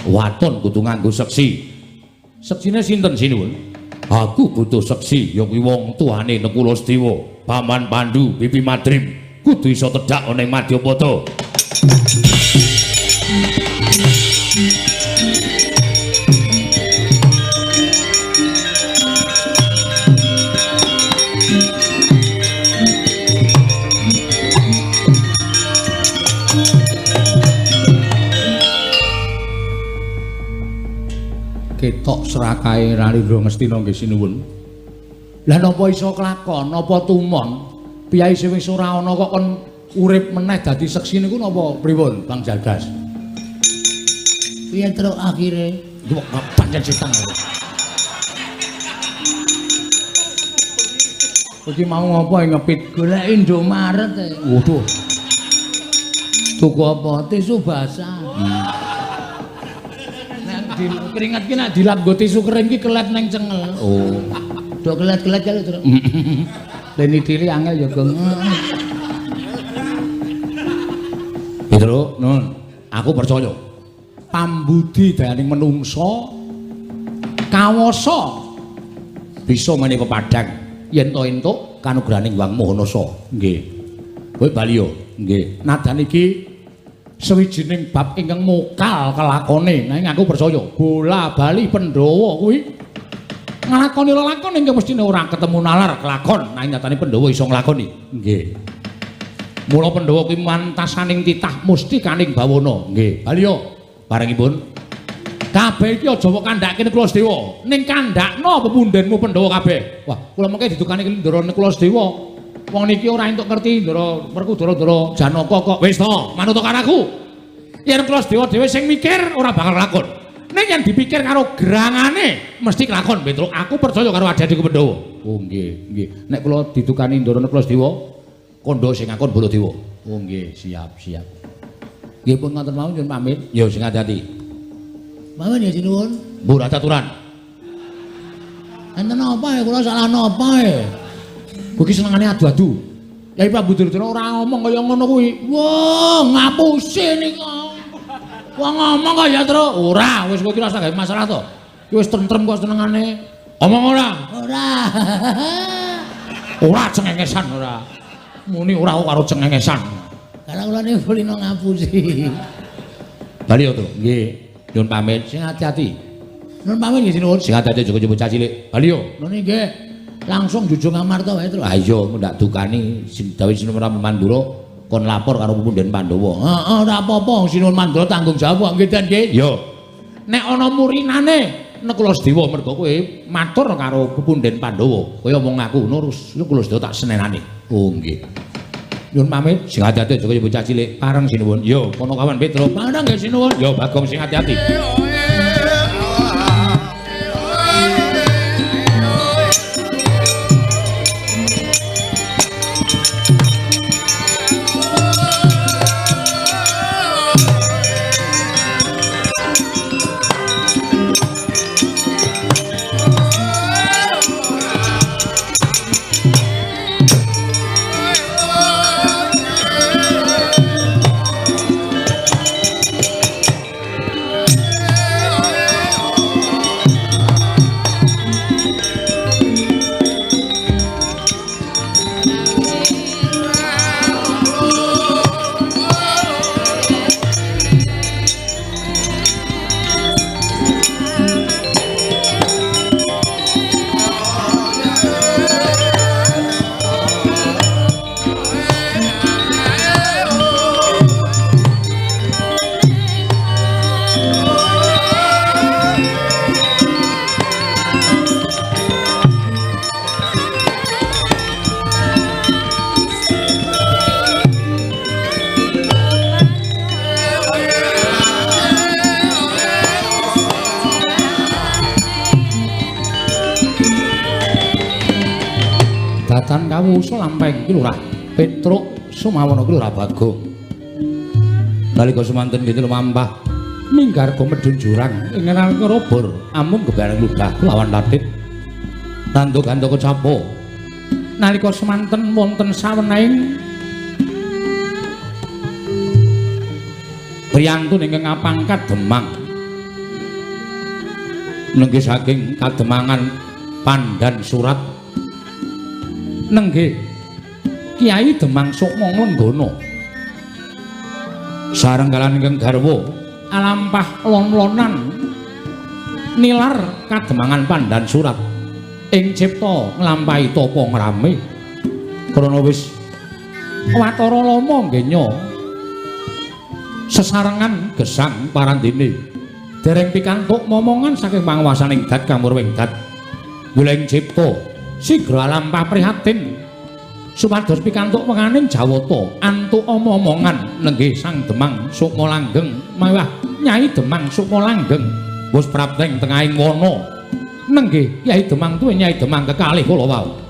Waton kudu nganggo seksi. Seksine sinten sinuwun? Aku butuh seksi ya kuwi wong tuane Nakula Sedewa, Paman Pandu, Bibi Madrim kudu iso tedhak ana ing Madyapada. Ketok serakahe Ralindra Ngastina nggih sinuwun. Lah napa iso kelakon, napa tumon? Piyai sing wis ora ana kok kon urip meneh dadi seksi niku napa pripun, Bang Jalgas? Piye truk akhire? Lho pancen setan. Iki mau ngopo ngepit? Golek Indomaret. Waduh. Tuku apa? Tisu basah. Keringat ki nek dilap nggo tisu kering ki kelet neng cengel. Oh. Do kelet-kelet ya lho, Truk. Leni diri angel ya, Gong. Petro, nun, aku percaya. Pambudi dayaning menungsa kawasa bisa menih pepadang yen to entuk kanugrahaning Hyang Maha Nasa. Nggih. Kowe bali yo. Nggih. Nadan iki sawijining bab ingkang mokal kelakone, nanging aku percaya bola bali Pandhawa kuwi nglakoni lelakon ingkang mestine ora ketemu nalar kelakon, nanging nyatane Pandhawa iso nglakoni. Nggih. Mula Pandhawa kuwi mantasaning titah mustikaning bawana. Nggih. Bali yo Parengipun kabeh iki aja mbok kandhake Kula Sedewa, ning kandhakno pepundhenmu Pandhawa kabeh. Wah, kula mengke didukani Ndara Kula Sedewa. Wong niki ora entuk ngerti Ndara Werkudara Ndara Janaka kok. Wis to, manut karo aku. Yen Kula Sedewa dhewe sing mikir ora bakal lakon. Ning yen dipikir karo gerangane mesti kelakon, Petro. Aku percaya karo adik-adikku Pandhawa. Oh nggih, nggih. Nek kula didukani Ndara Kula Sedewa, kandha sing ngakon Baladewa. Oh nggih, siap, siap. Nggih pun ngoten mawon nyuwun pamit. Ya sing ati-ati. Mawon ya sinuwun. Mbur aturan. Enten apa ya kula salah napa ya? Kuwi senengane adu-adu. Yai Prabu Duryudana ora ngomong kaya ngono kuwi. Wah, ngapusi nika. Wong ngomong kaya Truk. Ora, wis kowe iki ora usah gawe masalah to. Ki wis tentrem kok senengane. Omong ora? Ora. Ora cengengesan ora. Muni ora karo cengengesan. Karena kula niku kulino ngapusi. Bali yo, Truk. Nggih. Nyuwun pamit sing ati-ati. Nyuwun pamit nggih sinuwun. Sing ati-ati aja bocah cilik. Bali yo. Nuwun nggih. Langsung jujung Amarta wae, Truk. Ha iya, ndak dukani sing dawuh Sinuwun Prabu Mandura kon lapor karo pepunden Pandhawa. Heeh, ora apa-apa, Sinuwun Mandura tanggung jawab nggih Den nggih. Yo. Nek ana murinane Nakula Sedewa mergo kowe matur karo pepunden Pandhawa, kowe omong aku ngono Nakula Sedewa tak senenane. Oh nggih. Nyuwun pamit sing ati-ati aja kaya bocah cilik. Pareng sinuwun. Yo, kono kawan Petro. Pareng nggih sinuwun. Yo, Bagong sing ati-ati. Datan Kawu Lampeng Ki Lurah Petruk Sumawana Ki Lurah Bagong. Nalika semanten nggih lumampah minggarga medhun jurang ing nalika robor amung gebareng ludah lawan latit tanduk-tanduk kecapo. Nalika semanten wonten sawenahing priyantun ingkang ngapangkat Demang nenggih saking kademangan Pandan Surat nenggih Kyai Demang Sukma Nglenggana sareng kaliyan ingkang garwa alampah lon-lonan nilar kademangan Pandan Surat ing cipta nglampahi tapa ngrame krana wis watara lama nggenya sesarengan gesang parandene dereng pikantuk momongan saking panguwasaning dat kamurwing dat goleng cipta sigra lampah prihatin supados pikantuk wenganing jawata antuk omongan nenggih Sang Demang Sukma Langgeng mawah Nyai Demang Sukma Langgeng wis prapteng tengahing wana nenggih Kyai Demang tuwe Nyai Demang kekalih kula wau.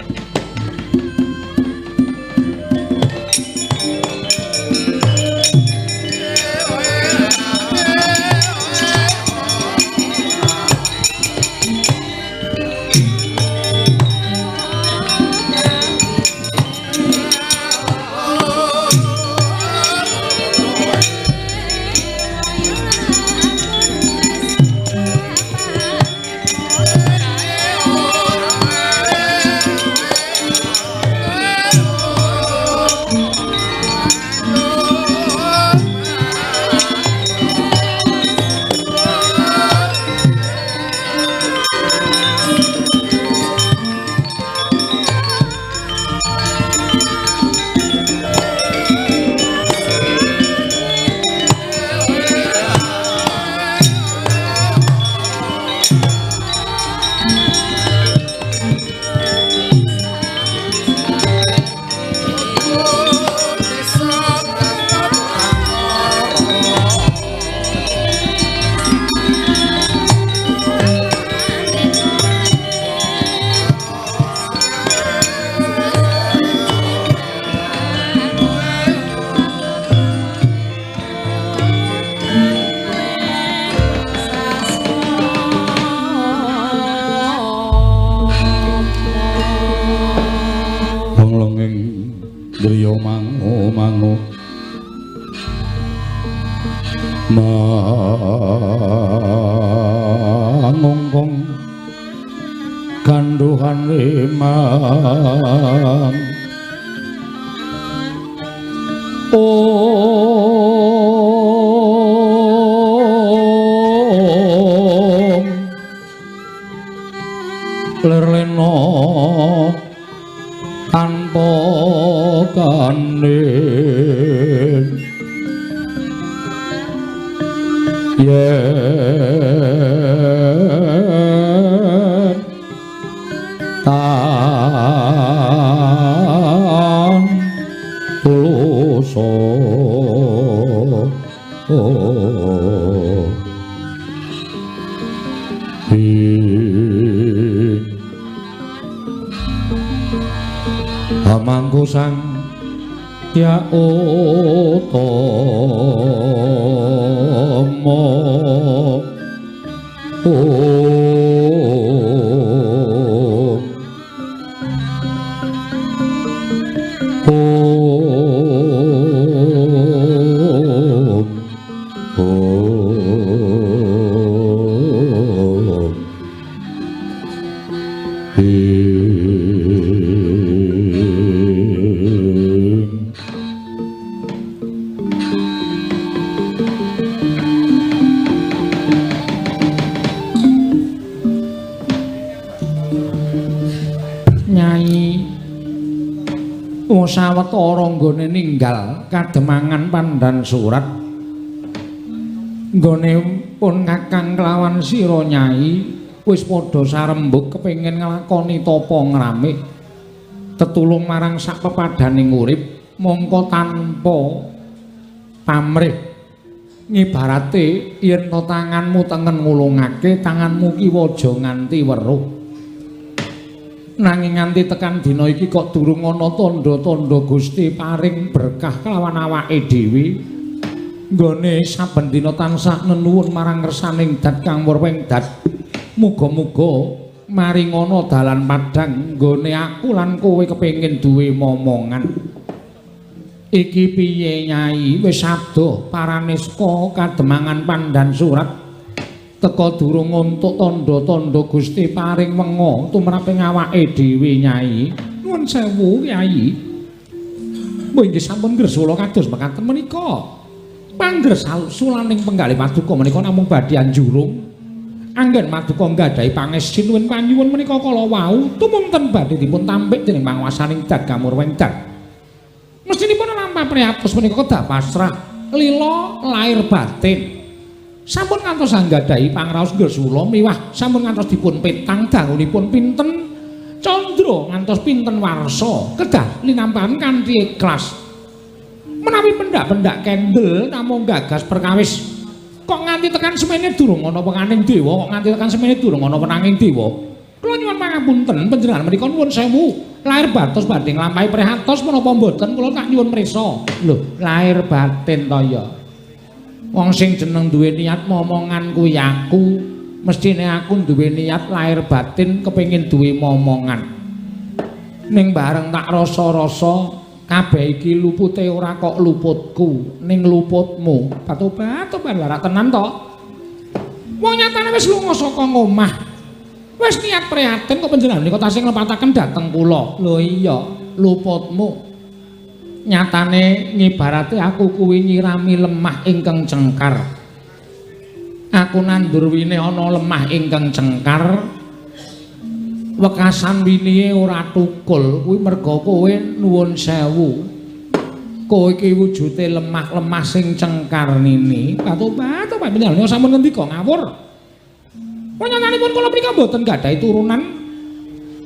Mangongkong ganduhan limang om lerleno tanpa kanin yen tan tuluso Hamangku sang ya utama om om om Nyai sawetara nggone ninggal kademangan Pandan Surat nggone pun kakang kelawan sira Nyai wis padha sarembug kepengin nglakoni tapa ngramih tetulung marang sak pepadaning urip mongko tanpa pamrih ngibarate yen to tanganmu tengen ngulungake tanganmu kiwa aja nganti weruh. Nanging nganti tekan dina iki kok durung ana tandha-tandha Gusti paring berkah kelawan awake dhewe. Nggone saben dina tansah nenuwun marang ngersaning dat kang wurwing dat. Muga-muga maringana dalan padhang nggone aku lan kowe kepengin duwe momongan. Iki piye Nyai, wis adoh paraneska kademangan Pandan Surat teka durung entuk tandha-tandha Gusti paring wenga tumraping awake dhewe Nyai. Nuwun sewu Kyai. Mbah inggih sampun gresula kados mekaten menika. Pangresulaning penggalih paduka menika namung badhe anjurung. Anggen maduka nggadahi pangesinuwun panyuwun menika kala wau tumunten badhe dipun tampik dening panguwasaning Dat Kamurweng Dat. Mestinipun lampah prihatos menika kedah pasrah lila lahir batin. Sampun ngantos anggadhahi pangraos gresula miwah sampun ngantos dipun petang dangunipun pinten candra ngantos pinten warsa kedah linampahan kanthi ikhlas. Menawi pendak-pendak kendel namung gagas perkawis kok nganti tekan semene durung ana penganing dewa, kok nganti tekan semene durung ana penanging dewa. Kula nyuwun pangapunten panjenengan menika nuwun sewu lahir batos badhe nglampahi prihatos menapa mboten kula tak nyuwun prisa. Lho, lahir batin to ya. Wong sing jeneng duwe niat momongan kuwi aku, mestine aku duwe niat lahir batin kepengin duwe momongan. Ning bareng tak rasa-rasa kabeh iki lupute ora kok luputku, ning luputmu. Batu-batu larak tenan to. Wong nyatane wis lunga saka ngomah. Wis niat prihatin kok panjenengan menika tasih nglepataken dhateng kula. Lho iya, luputmu. Nyatane ngibarate aku kuwi nyirami lemah ingkang cengkar. Aku nandur wine ana lemah ingkang cengkar. Wekasan winihe ora tukul kuwi merga kowe nuwun sewu. Kowe iki wujude lemah-lemah sing cengkar nini. Batu-batu panjenengan sampun ngendika ngawur. Panjenenganipun kula menika mboten gadhahi turunan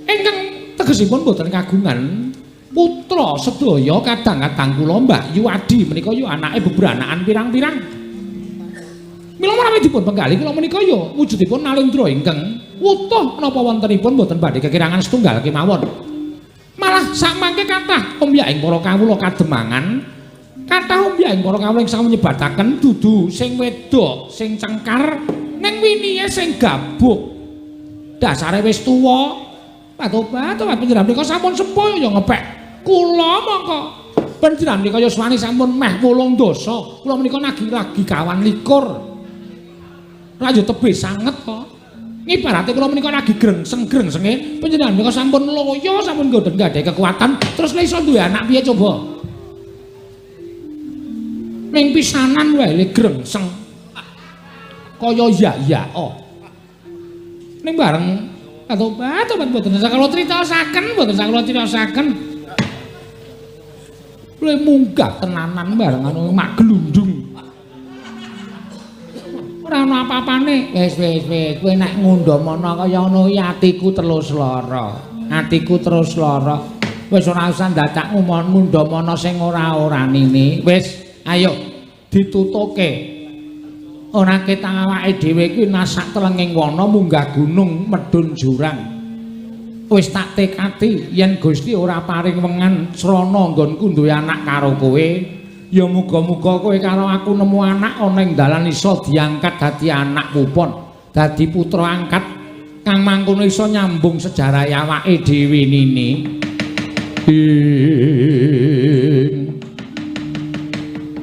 ingkang tegesipun mboten kagungan putra sedaya kadang-kadang kula Mbah Yuadi menika ya anake bebranakan pirang-pirang. Mila menawi dipun penggalih kula menika ya wujudipun nalendra ingkang wutuh menapa wontenipun mboten badhe kekirangan setunggal kemawon. Malah samangke kathah ombyaking para kawula kademangan, kathah ombyaking para kawula ing sampun nyebataken dudu sing wedok sing cengkar ning winihe sing gabuk. Dasare wis tuwa. Batu-batu panjenengan menika sampun sepuh ya ngepek kula mongko. Panjenengan menika yuswane sampun meh 8 dasa. Kula menika nagi lagi kawan likur. Ra yo tebih sanget to. Ngibarate kula menika lagi grengseng-grengsenge panjenengan menika sampun loyo, sampun mboten gadhahi kekuatan, terus lha iso duwe anak piye coba? Ning pisanan wae le grengseng. Kaya ya-ya oh. Ning bareng batu-batu mboten sakala critaosaken, mboten sakala critaosaken. Le munggah tenanan bareng anu mak glundung. Ora ana apa-apane. Wis wis wis kowe nek ngundhamana kaya ngono iki atiku terus lara. Atiku terus lara. Wis ora usah dadak ngundhamana sing ora-ora nini. Wis, ayo ditutuke. Ora ketang awake dhewe kuwi nasak telenging wana munggah gunung medhun jurang. Wis tak tekati yen Gusti ora paring wengan srana nggonku duwe anak karo kowe. Ya muga-muga kowe karo aku nemu anak ana ing dalan iso diangkat dadi anak pupon, dadi putra angkat kang mangkono iso nyambung sejarah awake dhewe nini. Ing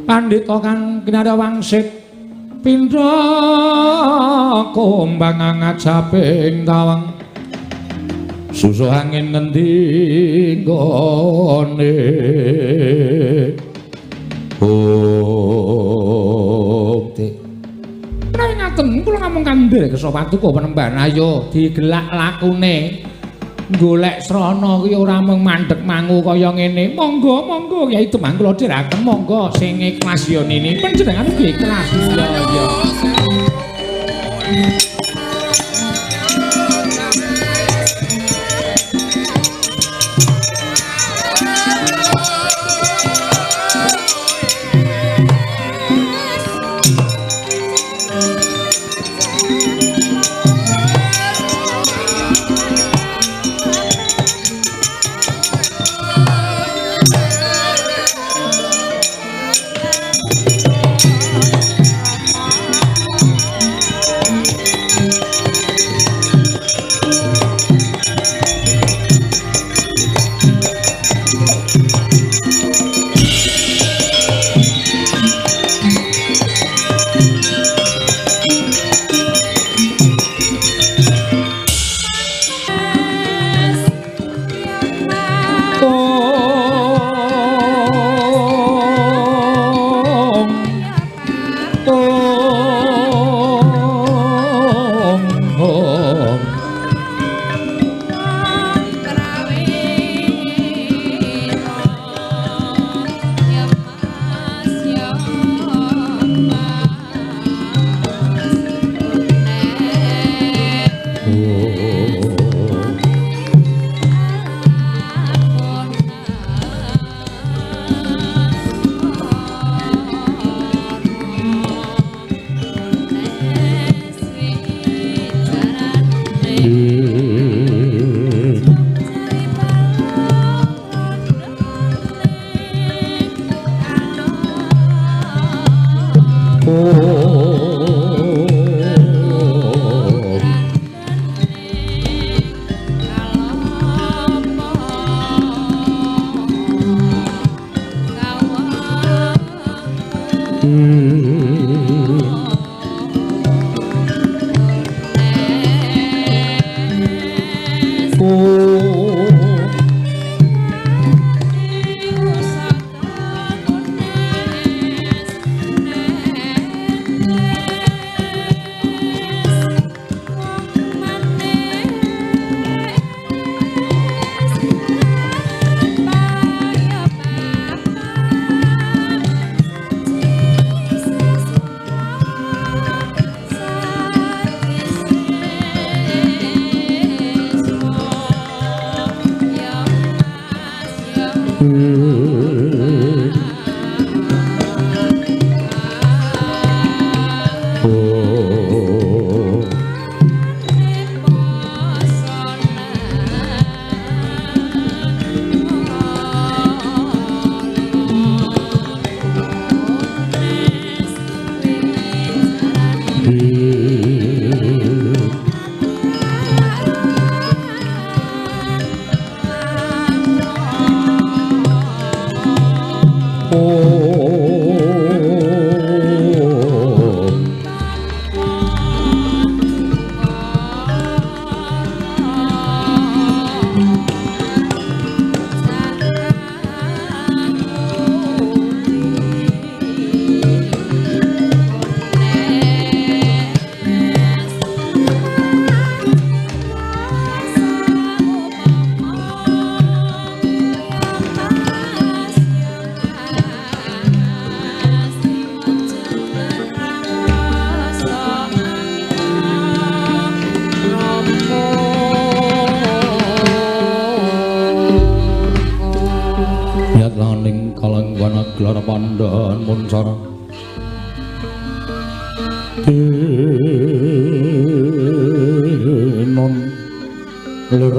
pandhita kang kinarya wangsit pindha kumbang ngajaping tawang susuh angin ngendi nggone. Oh, Dik. Menawi ngaten kula namung kandhel kersa paduka penemban ayo digelak lakune. Golek srana kuwi ora mung mandheg mangu kaya ngene. Monggo, monggo Kyai Demang kula dherekaken monggo sing ikhlas ya nini. Panjenengan ugi ikhlas. Iya, iya.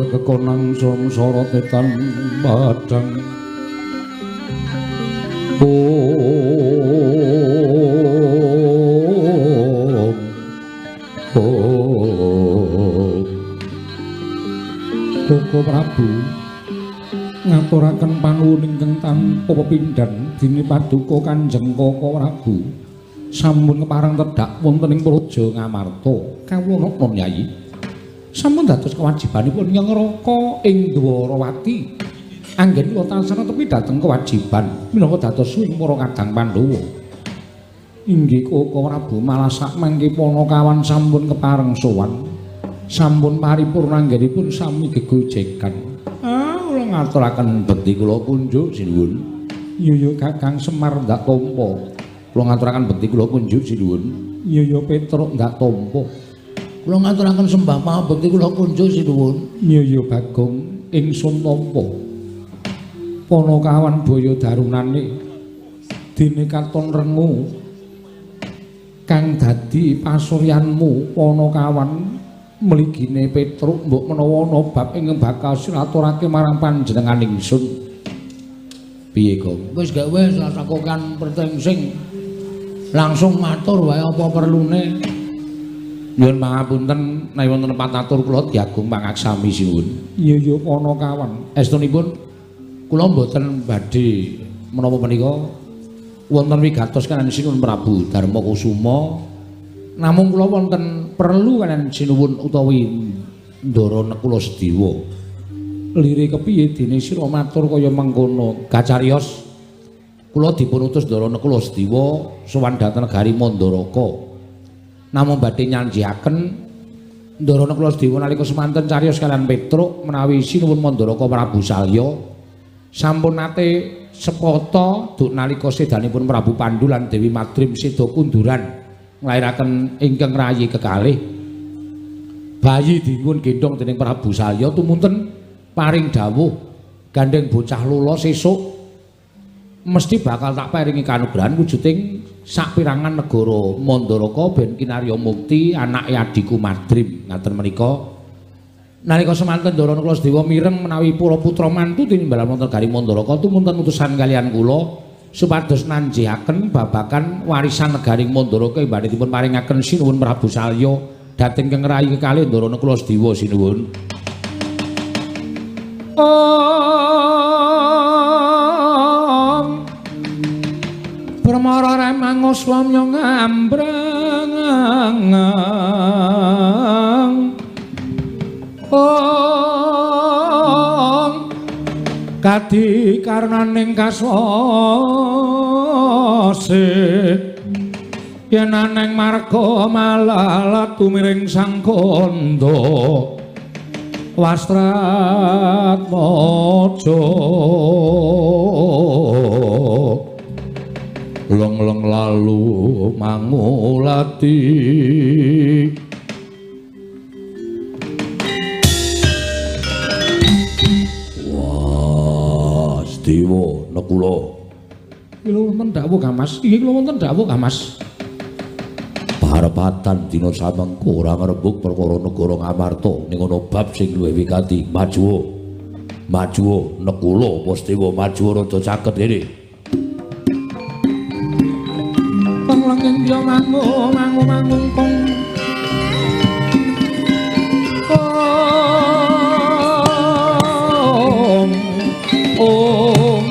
Kekonang samsara tetan padang om om Koko Prabu ngaturaken panuwun ingkang tanpa pepindhan dene paduka Kanjeng Koko Prabu sampun kepareng tedhak wonten ing Praja Ngamarta. Kawula non Yayi, sampun dados kewajibanipun ngraka ing Dwarawati. Anggen kula tansah netepi dhateng kewajiban minangka dados suwing para kadang Pandhawa. Inggih Koko Prabu, malah sak mangke Panakawan sampun kepareng sowan. Sampun paripurna anggenipun sami gegojekan. Ah, kula ngaturaken bekti kula kunjuk sinuwun. Iya Kakang Semar ndak tampa. Kula ngaturaken bekti kula kunjuk sinuwun. Iya Petruk ndak tampa. Kula ngaturaken sembah pangabekti kula kunjuk sinuwun. Iya Bagong ingsun tampa. Panakawan baya darunane dene katon rengu kang dadi pasuryanmu Panakawan mligine Petruk mbok menawa ana bab ingkang bakal silaturake marang panjenengan ingsun. Piye, Gong? Wis gak wis lakokan pertengsing. Langsung matur wae apa perlune. Nyuwun pangapunten menawi wonten patatur kula diagung pangaksami sinuwun. Iya iya Panakawan. Estunipun kula mboten badhe menapa menika wonten wigatos kaliyan Sinuwun Prabu Darma Kusuma. Namung kula wonten perlu kaliyan sinuwun utawi Ndara Nekula Sedewa. Lire kepiye dene sira matur kaya mengkono? Kacariyos kula dipun utus Ndara Nekula Sedewa sowan dhateng negari Mandaraka. Namung badhe nyanjiaken Ndara Nekula Sedewa nalika semanten cariyos kaliyan Petruk menawi Sinuwun Mandaraka Prabu Salya sampun nate sepata duk nalika sedanipun Prabu Pandu lan Dewi Madrim seda kunduran nglairaken ingkang rayi kekalih. Bayi dipun gendhong dening Prabu Salya tumunten paring dawuh gandeng bocah lolo sesuk mesti bakal tak paringi kanugrahan wujuding sapirangan negara Mandaraka ben kinarya mukti anake adhiku Madrim. Ngaten menika nalika semanten Ndara Nekula Sedewa mireng menawi para putra mantu tinimbalan wonten negari Mandaraka tumunten utusan kaliyan kula supados nanjihaken babagan warisan negari Mandaraka ing badhe dipun paringaken Sinuwun Prabu Salya dhateng ingkang rayi kekalih Ndara Nekula Sedewa sinuwun. Om Permara remango swamya ngambrang Om kadi karnaning kaswase yen aneng marga malalat tumiring sang kandha Wastratmaja leng-leng lalu mangulati. Sedewa Nekula. Kula wonten dawuh Kang Mas. Inggih kula wonten dawuh Kang Mas. Parepatan dina samengko ora ngrembug perkara negara Ngamarta ning ana bab sing luwih wigati. Majuwa. Majuwa Nekula apa Sedewa majuwa rada caket kene. Kong lenging ya mangu mangu mangungkung. Om Om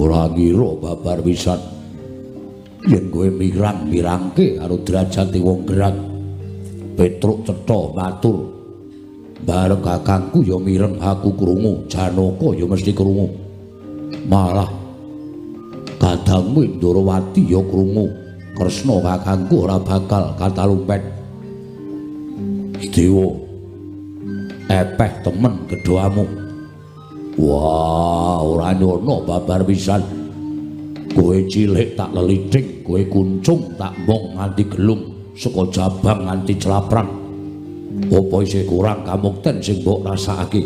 Ora ngira babar pisan yen kowe mirang-mirangke karo derajate wong gerang. Petruk cetha matur, bareng kakangku ya mireng aku krungu, Janaka ya mesti krungu. Malah kadangmu Ndorowati ya krungu, Kresna kakangku ora bakal katalumpet. Sedewa, epeh temen gedhamu. Wah, ora nyono babar pisan. Kowe cilik tak lelithing, kowe kuncung tak mong nganti gelung, saka jabang nganti celaprang. Apa isih kurang kamukten sing mbok rasakake?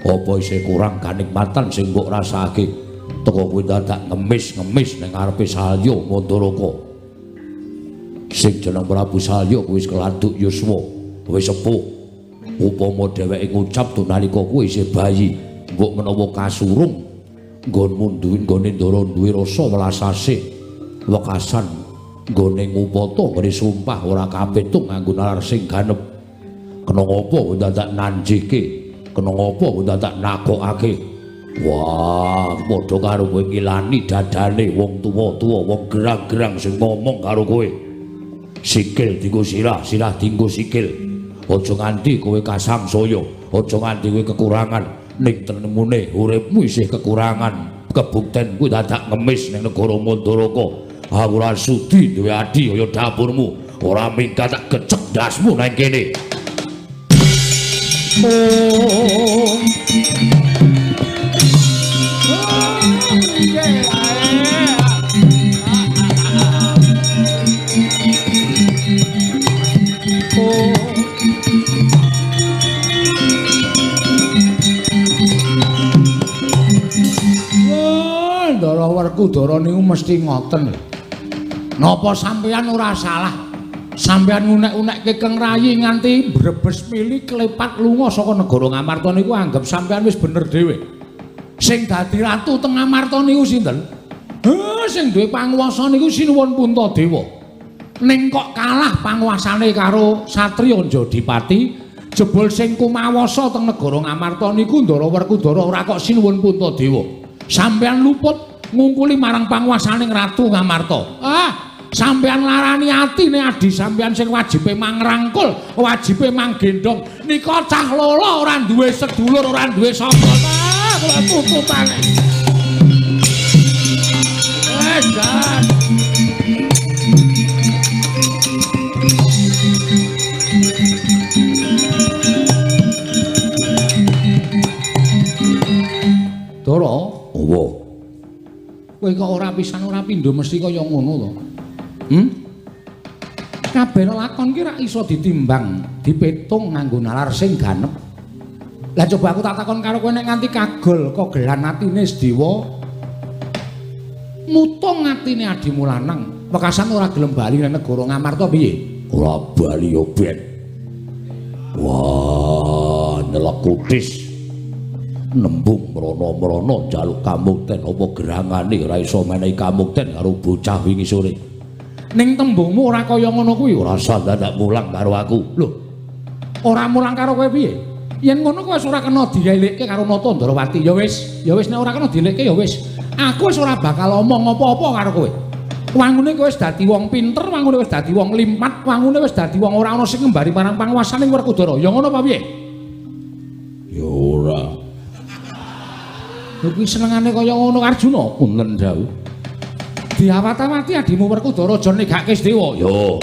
Apa isih kurang kanikmatan sing mbok rasakake? Teko kowe dadak ngemis-ngemis ning ngarepe Salya Mandaraka. Sing jeneng Prabu Salya kuwi wis keladuk yuswa, wis sepuh. Upama dheweke ngucap nalika kuwi isih bayi, mbok menawa kasurung nggonmu duwe nggone ndara duwe rasa welas asih, wekasan nggone ngupata nggone sumpah ora kapitung nganggo nalar sing ganep. Kena ngapa kowe dadak nanjike? Kena ngapa kowe dadak nakokake? Wah, padha karo kowe ngilani dadane wong tuwa-tuwa, wong gerang-gerang sing ngomong karo kowe. Sikil dienggo sirah, sirah dienggo sikil. Aja nganti kowe kasangsaya, aja nganti kowe kekurangan. Ning tenemune uripmu isih kekurangan. Kebukten kuwi dadak ngemis ning negara Mandaraka. Aku ora sudi duwe adi kaya dapurmu. Ora minggat tak gecek ndasmu nang kene. Oh. Ndara Werkudara niku mesti ngoten. Napa sampeyan ora salah? Sampeyan ngunek-unekke Keng Rayi nganti brebes mili klepat lunga saka negara Ngamarta niku anggap sampeyan wis bener dhewe. Sing dadi ratu teng Ngamarta niku sinten? Sing duwe panguwasa niku Sinuwun Puntadewa. Ning kok kalah panguwasane karo Satriya Jodipati, jebul sing kumawasa teng negara Ngamarta niku Ndara Werkudara ora kok Sinuwun Puntadewa. Sampeyan luput ngungkuli marang panguwasaning Ratu Ngamarta. Ah, sampeyan larani atine adi sampeyan sing wajibe mangrangkul, wajibe manggendhong. Nika cah lolo ora duwe sedulur, ora duwe sapa. Ah, kula tututane. Jan. Dara, owo. Kowe kok ora pisan ora pindho mesti kaya ngono to. Kabeh lakon ki ra iso ditimbang, dipetung nganggo nalar sing ganep. Lah coba aku tak takon karo kowe nek nganti kagol kogelan atine Sedewa, mutung atine adimu lanang, wekasan ora gelem bali nang negara Ngamarta piye? Ora bali yo ben. Wah, nyelek kutis. Nembung mrono-mrono njaluk kamukten apa gerangane ora iso menehi kamukten karo bocah wingi sore. Ning tembungmu ora kaya ngono kuwi. Ora usah dadak mulang karo aku. Lho, ora mulang karo kowe piye? Yen ngono kowe wis ora kena dielikke karo Nata Ndrawati. Ya wis, ya wis nek ora kena dielikke ya wis. Aku wis ora bakal omong apa-apa karo kowe. Wangune kowe wis dadi wong pinter, wangune wis dadi wong limpat, wangune wis dadi wong ora ana sing ngembari marang panguwasaning Werkudara. Ya ngono apa piye? Ya ora. Lho kuwi senengane kaya ngono Arjuna. Punten dawuh. Diawat-awati adimu Werkudara aja negake Sedewa. Yo.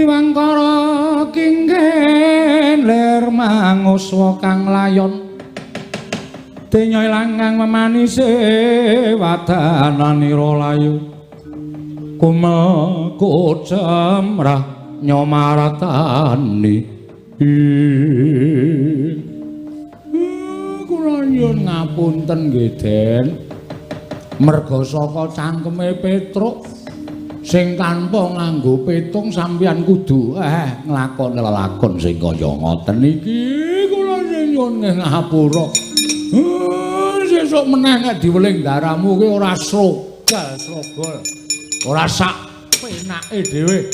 Wiwangkara kinggen lir manguswa kang layon. Denya ilang kang memanise wadananira layu. Kumel kocemrah nyomaratani. Kula nyuwun ngapunten nggih, Den. Merga saka cangkeme Petruk sing tanpa nganggo petung sampeyan kudu nglakoni lelakon sing kaya ngoten iki. Kula nyuwun ngapura. Sesuk meneh nek diweling daramu ki ora srogal srogol. Ora sak penake dhewe.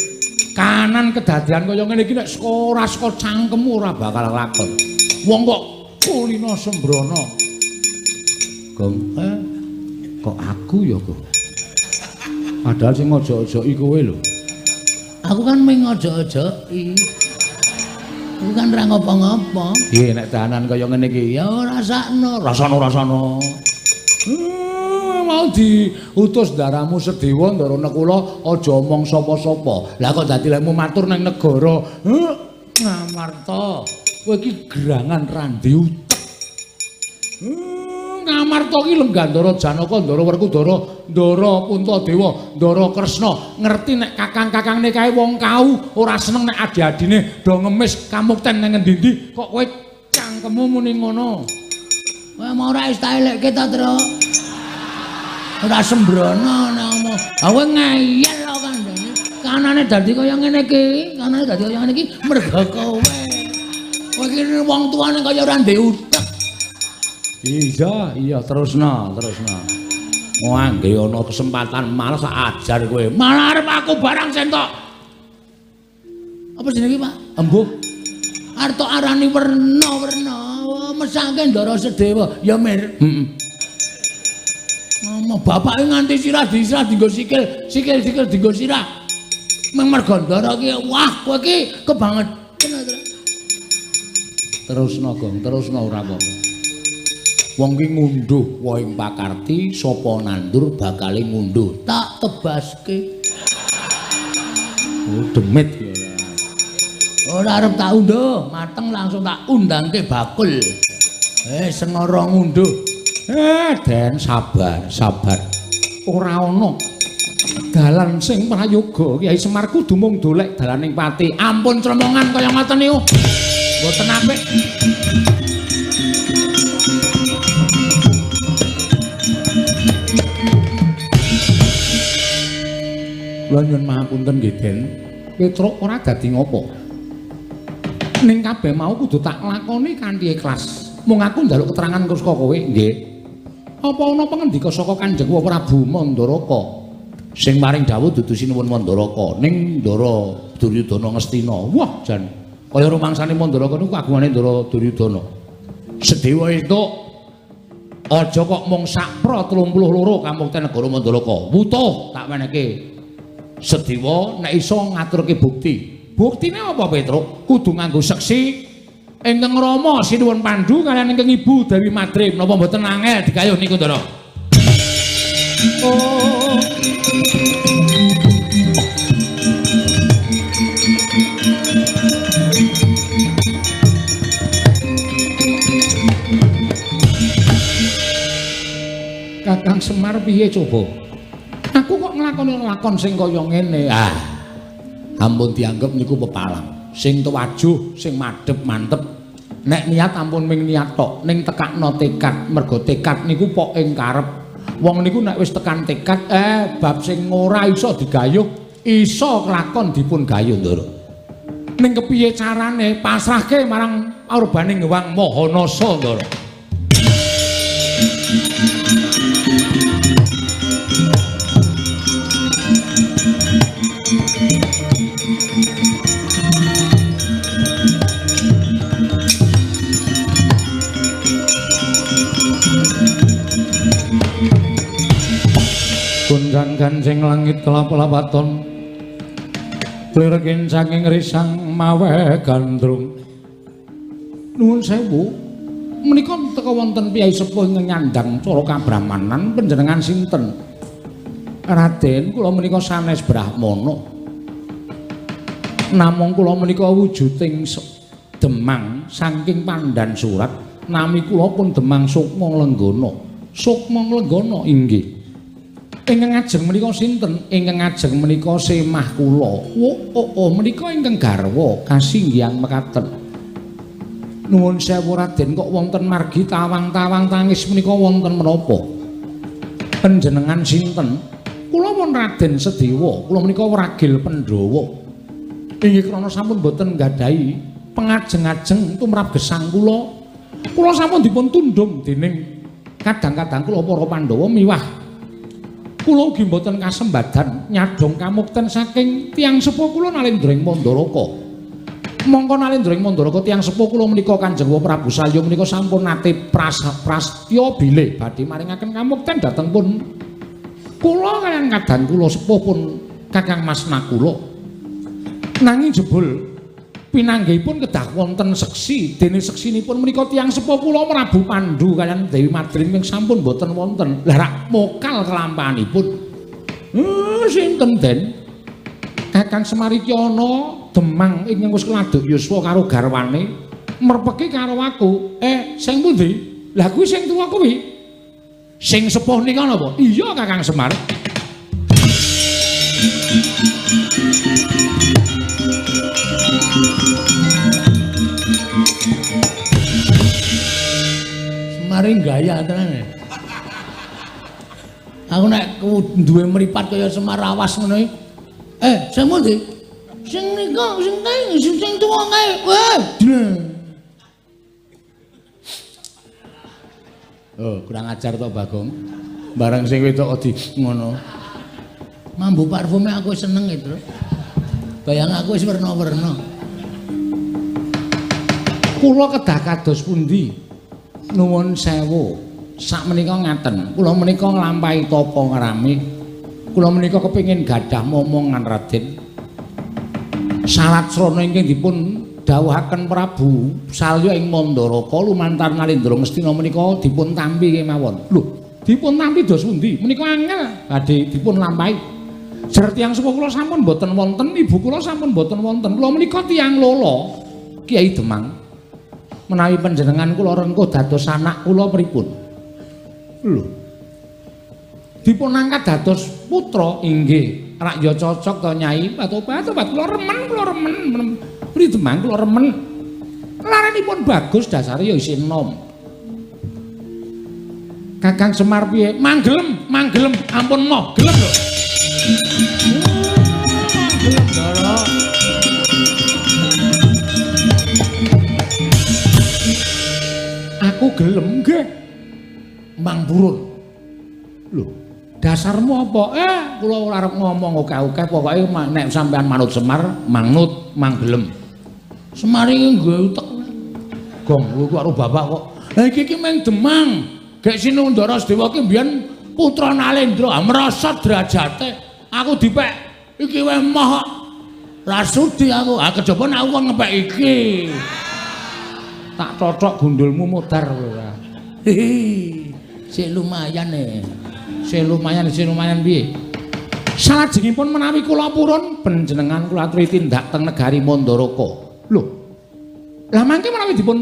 Kanan kedadian kaya ngene iki nek ora saka cangkemmu ora bakal lakon. Wong kok kulino sembrono. Gong, kok aku ya, Gong? Padahal sing ngojok-ojoki kowe lho. Aku kan mung ngojok-ojoki. Aku kan ora ngopo-ngopo. Piye nek dahanan kaya ngene iki? Ya rasakno, rasano-rasano. Mau diutus daramu Sedewa Ndara Nekula aja omong sapa-sapa. Lah kok dadi lekmu matur nang negara. Ngamarta, kowe iki gerangan randi utek. Ngamarta iki lenggah Ndara Janaka, Ndara Werkudara, Ndara Puntadewa, Ndara Kresna. Ngerti nek kakang-kakangne kae wong kau ora seneng nek adi-adine do ngemis kamukten nang ngendi-endi kok kowe cangkemmu muni ngono. Kowe mau ora wis tak elekke ta, Tru? Ora sembrono nek omong. Ha kowe ngeyel kok kandhane. Kanane dadi kaya ngene iki, kanane dadi kaya ngene iki mergo kowe. Kowe iki wong tuane kaya ora ndek utek. Iya, iya terusno, terusno. Wah, nggih ana kesempatan malah sak ajar kowe. Malah arep aku barang sentok. Apa jenenge, Pak? Embuh. Arep tok arani werna-werna, mesake Ndara Sedewa. Ya, Mir. Heeh. Ngomong bapake nganti sirah disirah dienggo sikil, sikil-sikil dienggo sirah. Mung mergo Ndara iki, wah kowe iki kebangetan. Terusno, Gong, terusno ora apa-apa. Wong ki ngunduh wohing pakarti, sapa nandur bakale ngunduh. Tak tebaske. Oh, demit ya. Ora arep tak unduh, mateng langsung tak undangke bakul. Sengara ngunduh. Den, sabar, sabar. Ora ana dalan sing prayoga. Kyai Semar kudu mung dolek dalaning pati. Ampun cremongan kaya ngoten niku. Mboten apik. Kula nyuwun mahapunten nggih, Den. Petruk ora dadi ngopo. Ning kabeh mau kudu tak lakoni kanthi ikhlas. Mung aku njaluk keterangan saka kowe, nggih. Apa ana pangendika saka Kanjeng Prabu Mandaraka? Sing maring dawuh dudu sinuwun Mandaraka, ning Ndara Duryudana Ngastina. Wah, jan kaya rumangsane Mandaraka niku kagungane Ndara Duryudana. Sedewa entuk aja kok mung sakpra 32 kamukten negara Mandaraka. Wutuh tak wenehke. Sedewa nek iso ngaturke bukti. Buktine apa, Petruk? Kudu nganggo seksi ingkang Rama Sinuwun Pandu kaliyan ingkang Ibu Dewi Madrim. Napa mboten angel digayuh niku, Ndara? Oh. Kakang Semar piye coba? Aku kok nglakoni lakon sing kaya ngene. Ah. Ampun dianggep niku pepalang. Sing tuwajuh, sing madhep mantep. Nek niat ampun ming niat tok, ning tekakno tekad. Mergo tekad niku pok ing karep. Wong niku nek wis tekan tekad, bab sing ora iso digayuh, iso kelakon dipun gayuh, Ndara. Ning kepiye carane pasrahke marang aurbaning Hyang Maha Nasa, Ndara. Gunjang kancing langit kelap-lapaton klirekin saking risang mawe gandrung. Nuwun sewu, menika teka wonten piyai sepuh ingkang nyandang cara kabrahmanan panjenengan sinten? Raden, kula menika sanes brahmana. Namung kula menika wujuding Demang saking Pandan Surat, nami kula pun Demang Sukma Lenggana. Sukma Lenggana inggih. Ingkang ajeng menika sinten? Ingkang ajeng menika semah kula. Oh, menika ingkang garwa kasinggihan mekaten. Nuwun sewu Raden, kok wonten margi tawang-tawang tangis menika wonten menapa? Panjenengan sinten? Kula pun Raden Sedewa, kula menika wragil Pandhawa. Inggih krana sampun boten nggadahi pengajeng-ajeng tumrap gesang kula. Kula sampun dipun tundhung dening kadang-kadang kula para Pandhawa miwah kula ugi mboten kasembadan nyadhong kamukten saking tiyang sepuh kula Nalendra ing Mandaraka. Mongko Nalendra ing Mandaraka tiyang sepuh kula menika Kanjeng Prabu Salya menika sampun nate prastya bilih badhe maringaken kamukten dhateng pun kula kaliyan kadang kula sepuh pun Kakang Mas Nakula. Nanging jebul pinanggihipun kedah wonten seksi, dene seksinipun menika tiyang sepuh kula Prabu Pandu kaliyan Dewi Madrim ingkang sampun boten wonten. Lah rak mokal kelampahanipun. Sinten Den? Kakang Semar iki ana Demang ingkang wis keladuk yuswa karo garwane merpeki karo aku. Sing pundi? Lah kuwi sing tuwa kuwi. Sing sepuh nika napa? Iya Kakang Semar. Semare gaya tenan. Aku nek duwe mripat kaya Semar awas ngono iki. Sing pundi? Sing nika, sing kae, sing tuwa kae. Weh. Oh, kurang ajar to Bagong. Barang sing wedok di ngono. Mambu parfume aku seneng itu. Bayang aku wis werna-werna. Kula kedah kados pundi? Nuwun sewu. Sakmenika ngaten, kula menika nglampahi tapa ngrami. Kula menika kepengin gadah momongan Raden. Salat srana ingkang dipun dawuhaken Prabu Salya ing Mandaraka lumantar Nalendra Ngastina menika dipun tampi kemawon. Lho, dipun tampi dos pundi? Menika angel badhe dipun lampahi. Jer tiyang sepuh kula sampun boten wonten, ibu kula sampun boten wonten. Kula menika tiyang lolo Kiai Demang. Menawi panjenengan kula rengkuh dados anak kula pripun? Lho. Dipun angkat dados putra inggih. Rak ya cocok to Nyai. Obat-obat kula remen, kula remen. Pri Demang kula remen. Laranipun bagus dasare ya isih enom. Kakang Semar piye? Manggelem, manggelem, ampun moh, gelem lho. Manggelem Ndara. Aku gelem nggih. Mang purun. Lho, dasarmu apa? Kula ora arep ngomong akeh-akeh, pokoke nek sampean manut Semar, manut, manggelem. Semar iki nggawe utek. Gong, kowe karo bapak kok. Lah iki ki mung Demang. Gek Sinundara Sedewa ki mbiyen putra Nalendra, merosot derajate. Aku dipek iki wae moh kok. Ra sudi aku. Ah kejaba nek aku kon ngepek iki. Tak cocok gundulmu modar kowe ora. Hihi. Sik lumayan e. Sik lumayan, sik lumayan piye? Salajengipun menawi kula purun panjenengan kula aturi tindak teng negari Mandaraka. Lho. Lah mangke menawi dipun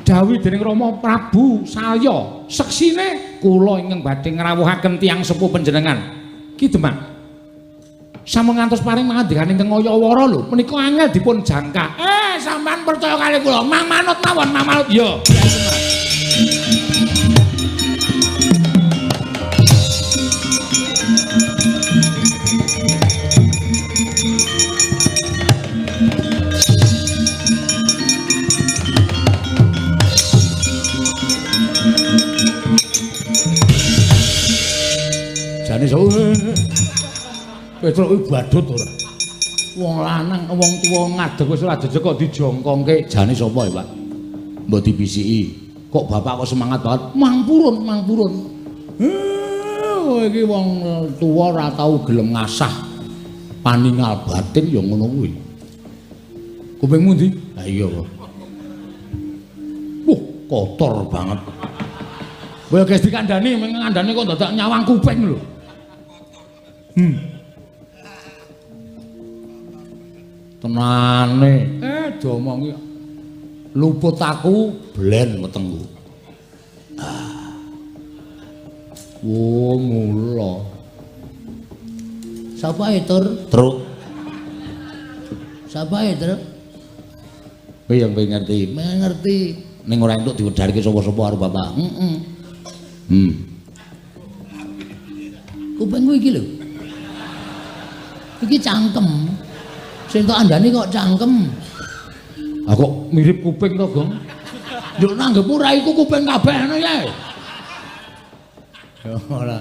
dawuhi dening Rama Prabu Salya, seksine kula ingkang badhe ngrawuhaken tiyang sepuh panjenengan. Ki Demang. Sampun ngantos paring mangandikan ingkang Ayawara lho, menika angel dipun jangka. Sampean percaya kali kula, mang manut mawon, mang manut. Iya, Kyai Semar. Jane sapa? Petruk kuwi badut ora? Wong lanang, wong tuwa ngadeg wis ora jejeg kok dijongkongke. Jane sapa ya, Pak? Mbok dibisiki. Kok bapak kok semangat banget? Mang purun, mang purun. Iki wong tuwa ora tau gelem ngasah paningal batin ya ngono kuwi. Kupingmu ndi? Ha iya kok. Wah, kotor banget. Kowe guys dikandani, ngandani kok dadak nyawang kuping lho. Tenane. Diomongi luput aku blen wetengku. Ah. Oh, mula. Sapa e, Tur? Truk. Sapa e, Truk? Kowe yang pengen ngerti. Pengen ngerti. Ning ora entuk diwedharke sapa-sapa karo bapak. Heeh. Hmm. Kupingku iki lho. Iki cangkem. Sing tok andani kok cangkem. Ah kok mirip kuping to, Gong? Yo nanggepmu ra iku kuping kabeh ngono ya. Ya ora.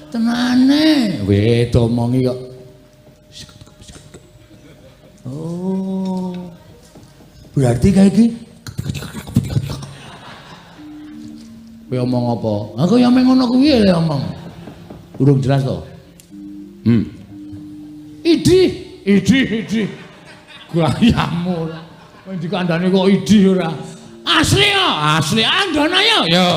Tenane. Weh, domongi kok. Oh. Berarti kayak iki. Kowe omong apa? Aku ya meng ngono kuwi lho omong. Urung jelas to? Hmm. Idi, idi, idi. Gayamu ora. Kowe dikandani kok idi ora. Asli ya, asli andana ya. Ya.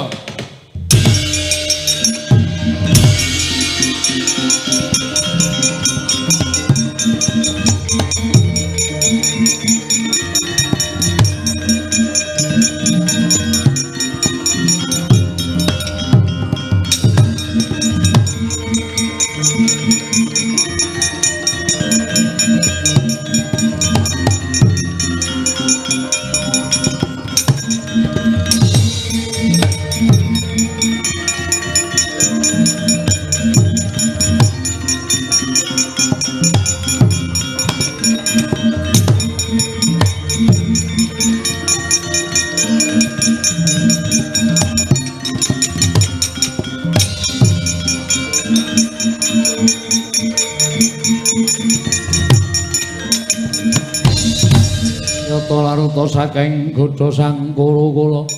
Laruta saking godha sang Kuru-kula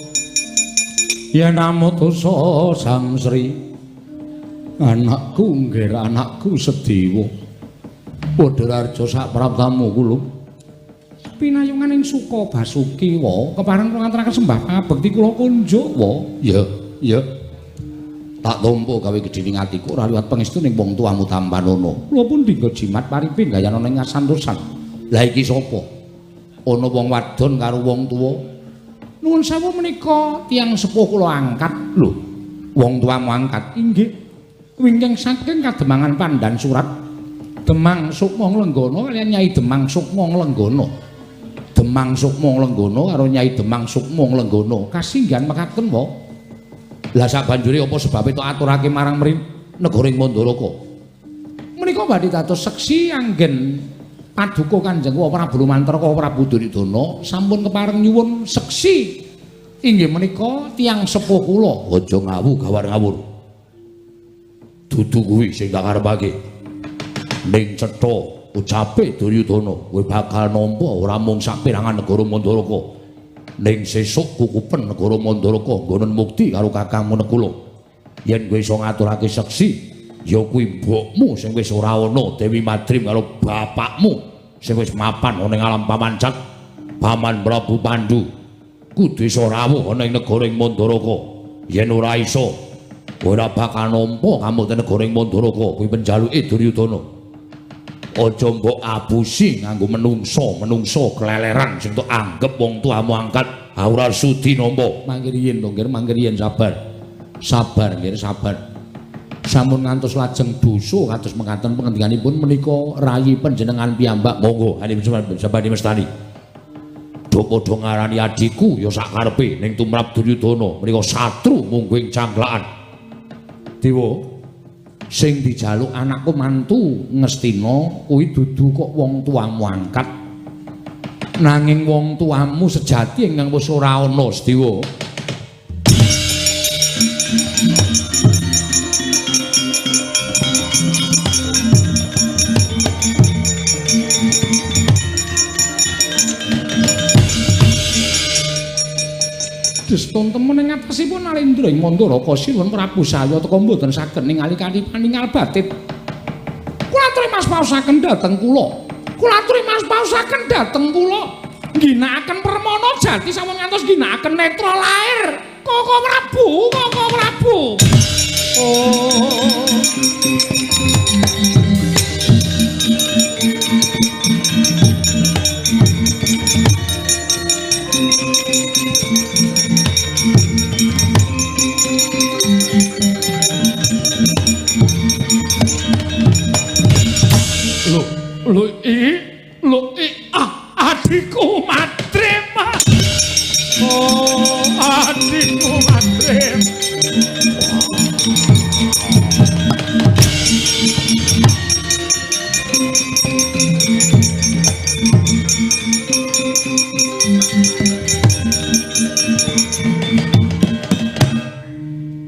yen amutusa Sang Sri anakku nggih anakku Sedewa padha raja sak praptamu kula pinayungan ing Suka Basuki wa kepareng kula ngaturaken sembah pangabekti kula kunjuk wa. Ya ya tak tampa gawe gedhening atiku ora liwat pangestu ning wong tuamu tampanana kula pun dinggo jimat paripe gayana ing kasantosan. Lah iki sapa? Ana wong wadon karo wong tuwa. Nuwun sewu menika tiyang sepuh kula angkat. Lho, wong tuamu angkat? Inggih. Wingking saking Kademangan Pandan Surat Demang Sukma Nglenggana kaliyan Nyai Demang Sukma Nglenggana. Demang Sukma Nglenggana karo Nyai Demang Sukma Nglenggana kasinggihan mekaten wa. Lah sabanjure apa sebabe tok aturake marang negara ing Mandaraka? Menika badhe dados seksi anggen Paduka Kanjeng Prabu Lumantraka Prabu Duryudana sampun kepareng nyuwun seksi inggih menika tiyang sepuh kula. Aja ngawu gawar ngawur. Dudu kuwi sing tak karepake. Ning cetha ucape Duryudana kowe bakal nampa ora mung saperangan negara Mandaraka. Ning sesuk kukupen negara Mandaraka nggonen mukti karo kakangmu Nekula. Yen kowe iso ngaturake seksi ya kuwi mbokmu sing wis ora ana Dewi Madrim karo bapakmu sing wis mapan ana ing alam pamancat Paman Prabu Pandu kudu iso rawuh ana ing negara ing Mandaraka. Yen ora iso ora bakal nampa kamukten negara ing Mandaraka kuwi penjaluke Duryudana. Aja mbok abusi nganggo menungso-menungso kleleran sing tok anggep wong tuamu angkat ora sudi nampa. Mangke riyin to, Nggir, mangke riyin sabar. Sabar, Nggir, sabar. Sampun ngantos lajeng dosa kados mekaten pengendikanipun menika rayi panjenengan piyambak. Monggo sabani mestani. Do padha ngarani adhiku ya sak karepe ning tumrap Duryudana menika satru mungguing cangklakan. Dewa sing dijaluk anakku mantu Ngastina kuwi dudu kok wong tuamu angkat. Nanging wong tuamu sejati ingkang wis ora ana, Sedewa. Deston temen ing atasipun Nalendra ing Mandaraka Sinuwun Prabu Saya teka mboten saged ningali kanthi paningal batin. Kula aturi mas paosaken dhateng kula. Kula aturi mas paosaken dhateng kula. Ngginakaken permana jati sampun ngantos ngginakaken netra lair. Koko Prabu, Koko Prabu. Oh. Lho iki, lho iki, ah, adikku Madrim. Oh, adikku Madrim.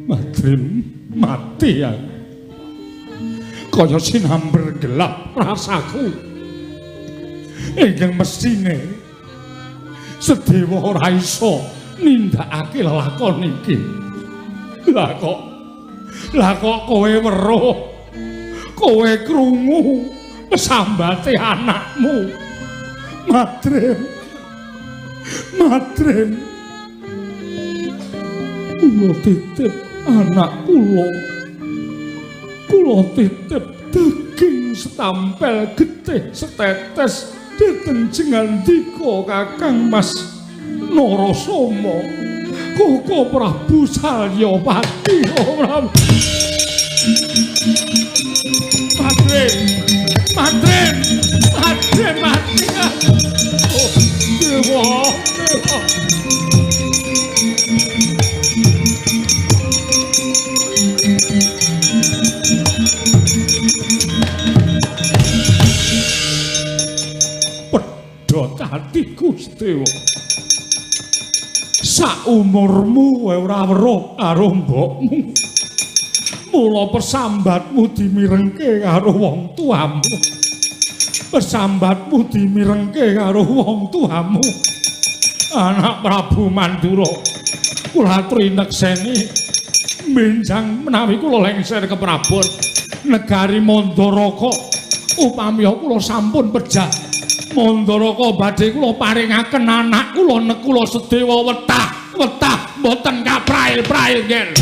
Madrim mati ya. Kaya sinamber gelap rasaku. Ingkang mesthine Sedewa ora iso nindakake lelakon iki. Lah kok kowe weruh, kowe krungu pesambate anakmu. Madrim. Madrim. Kula titip anak kula. Kula titip daging setampel getih setetes dhateng jengandika Kakang Mas Narasoma. Koko Prabu Salyapati. Oh, Madrim, Madrim, Madrim mati. Oh, dewa, dewa. Pedhot atiku Sedewa. Saumurmu kowe ora weruh karo mbokmu. Mula persambatmu dimirengke karo wong tuamu. Persambatmu dimirengke karo wong tuamu. Anak Prabu Mandura, kula aturi nekseni benjang menawi kula lengser ke Prabon negari Mandaraka. Upami kula sampun pejah Mandaraka badhe kula paringaken anak kula Nekula Sedewa wetah wetah mboten kaprail-prail nggih.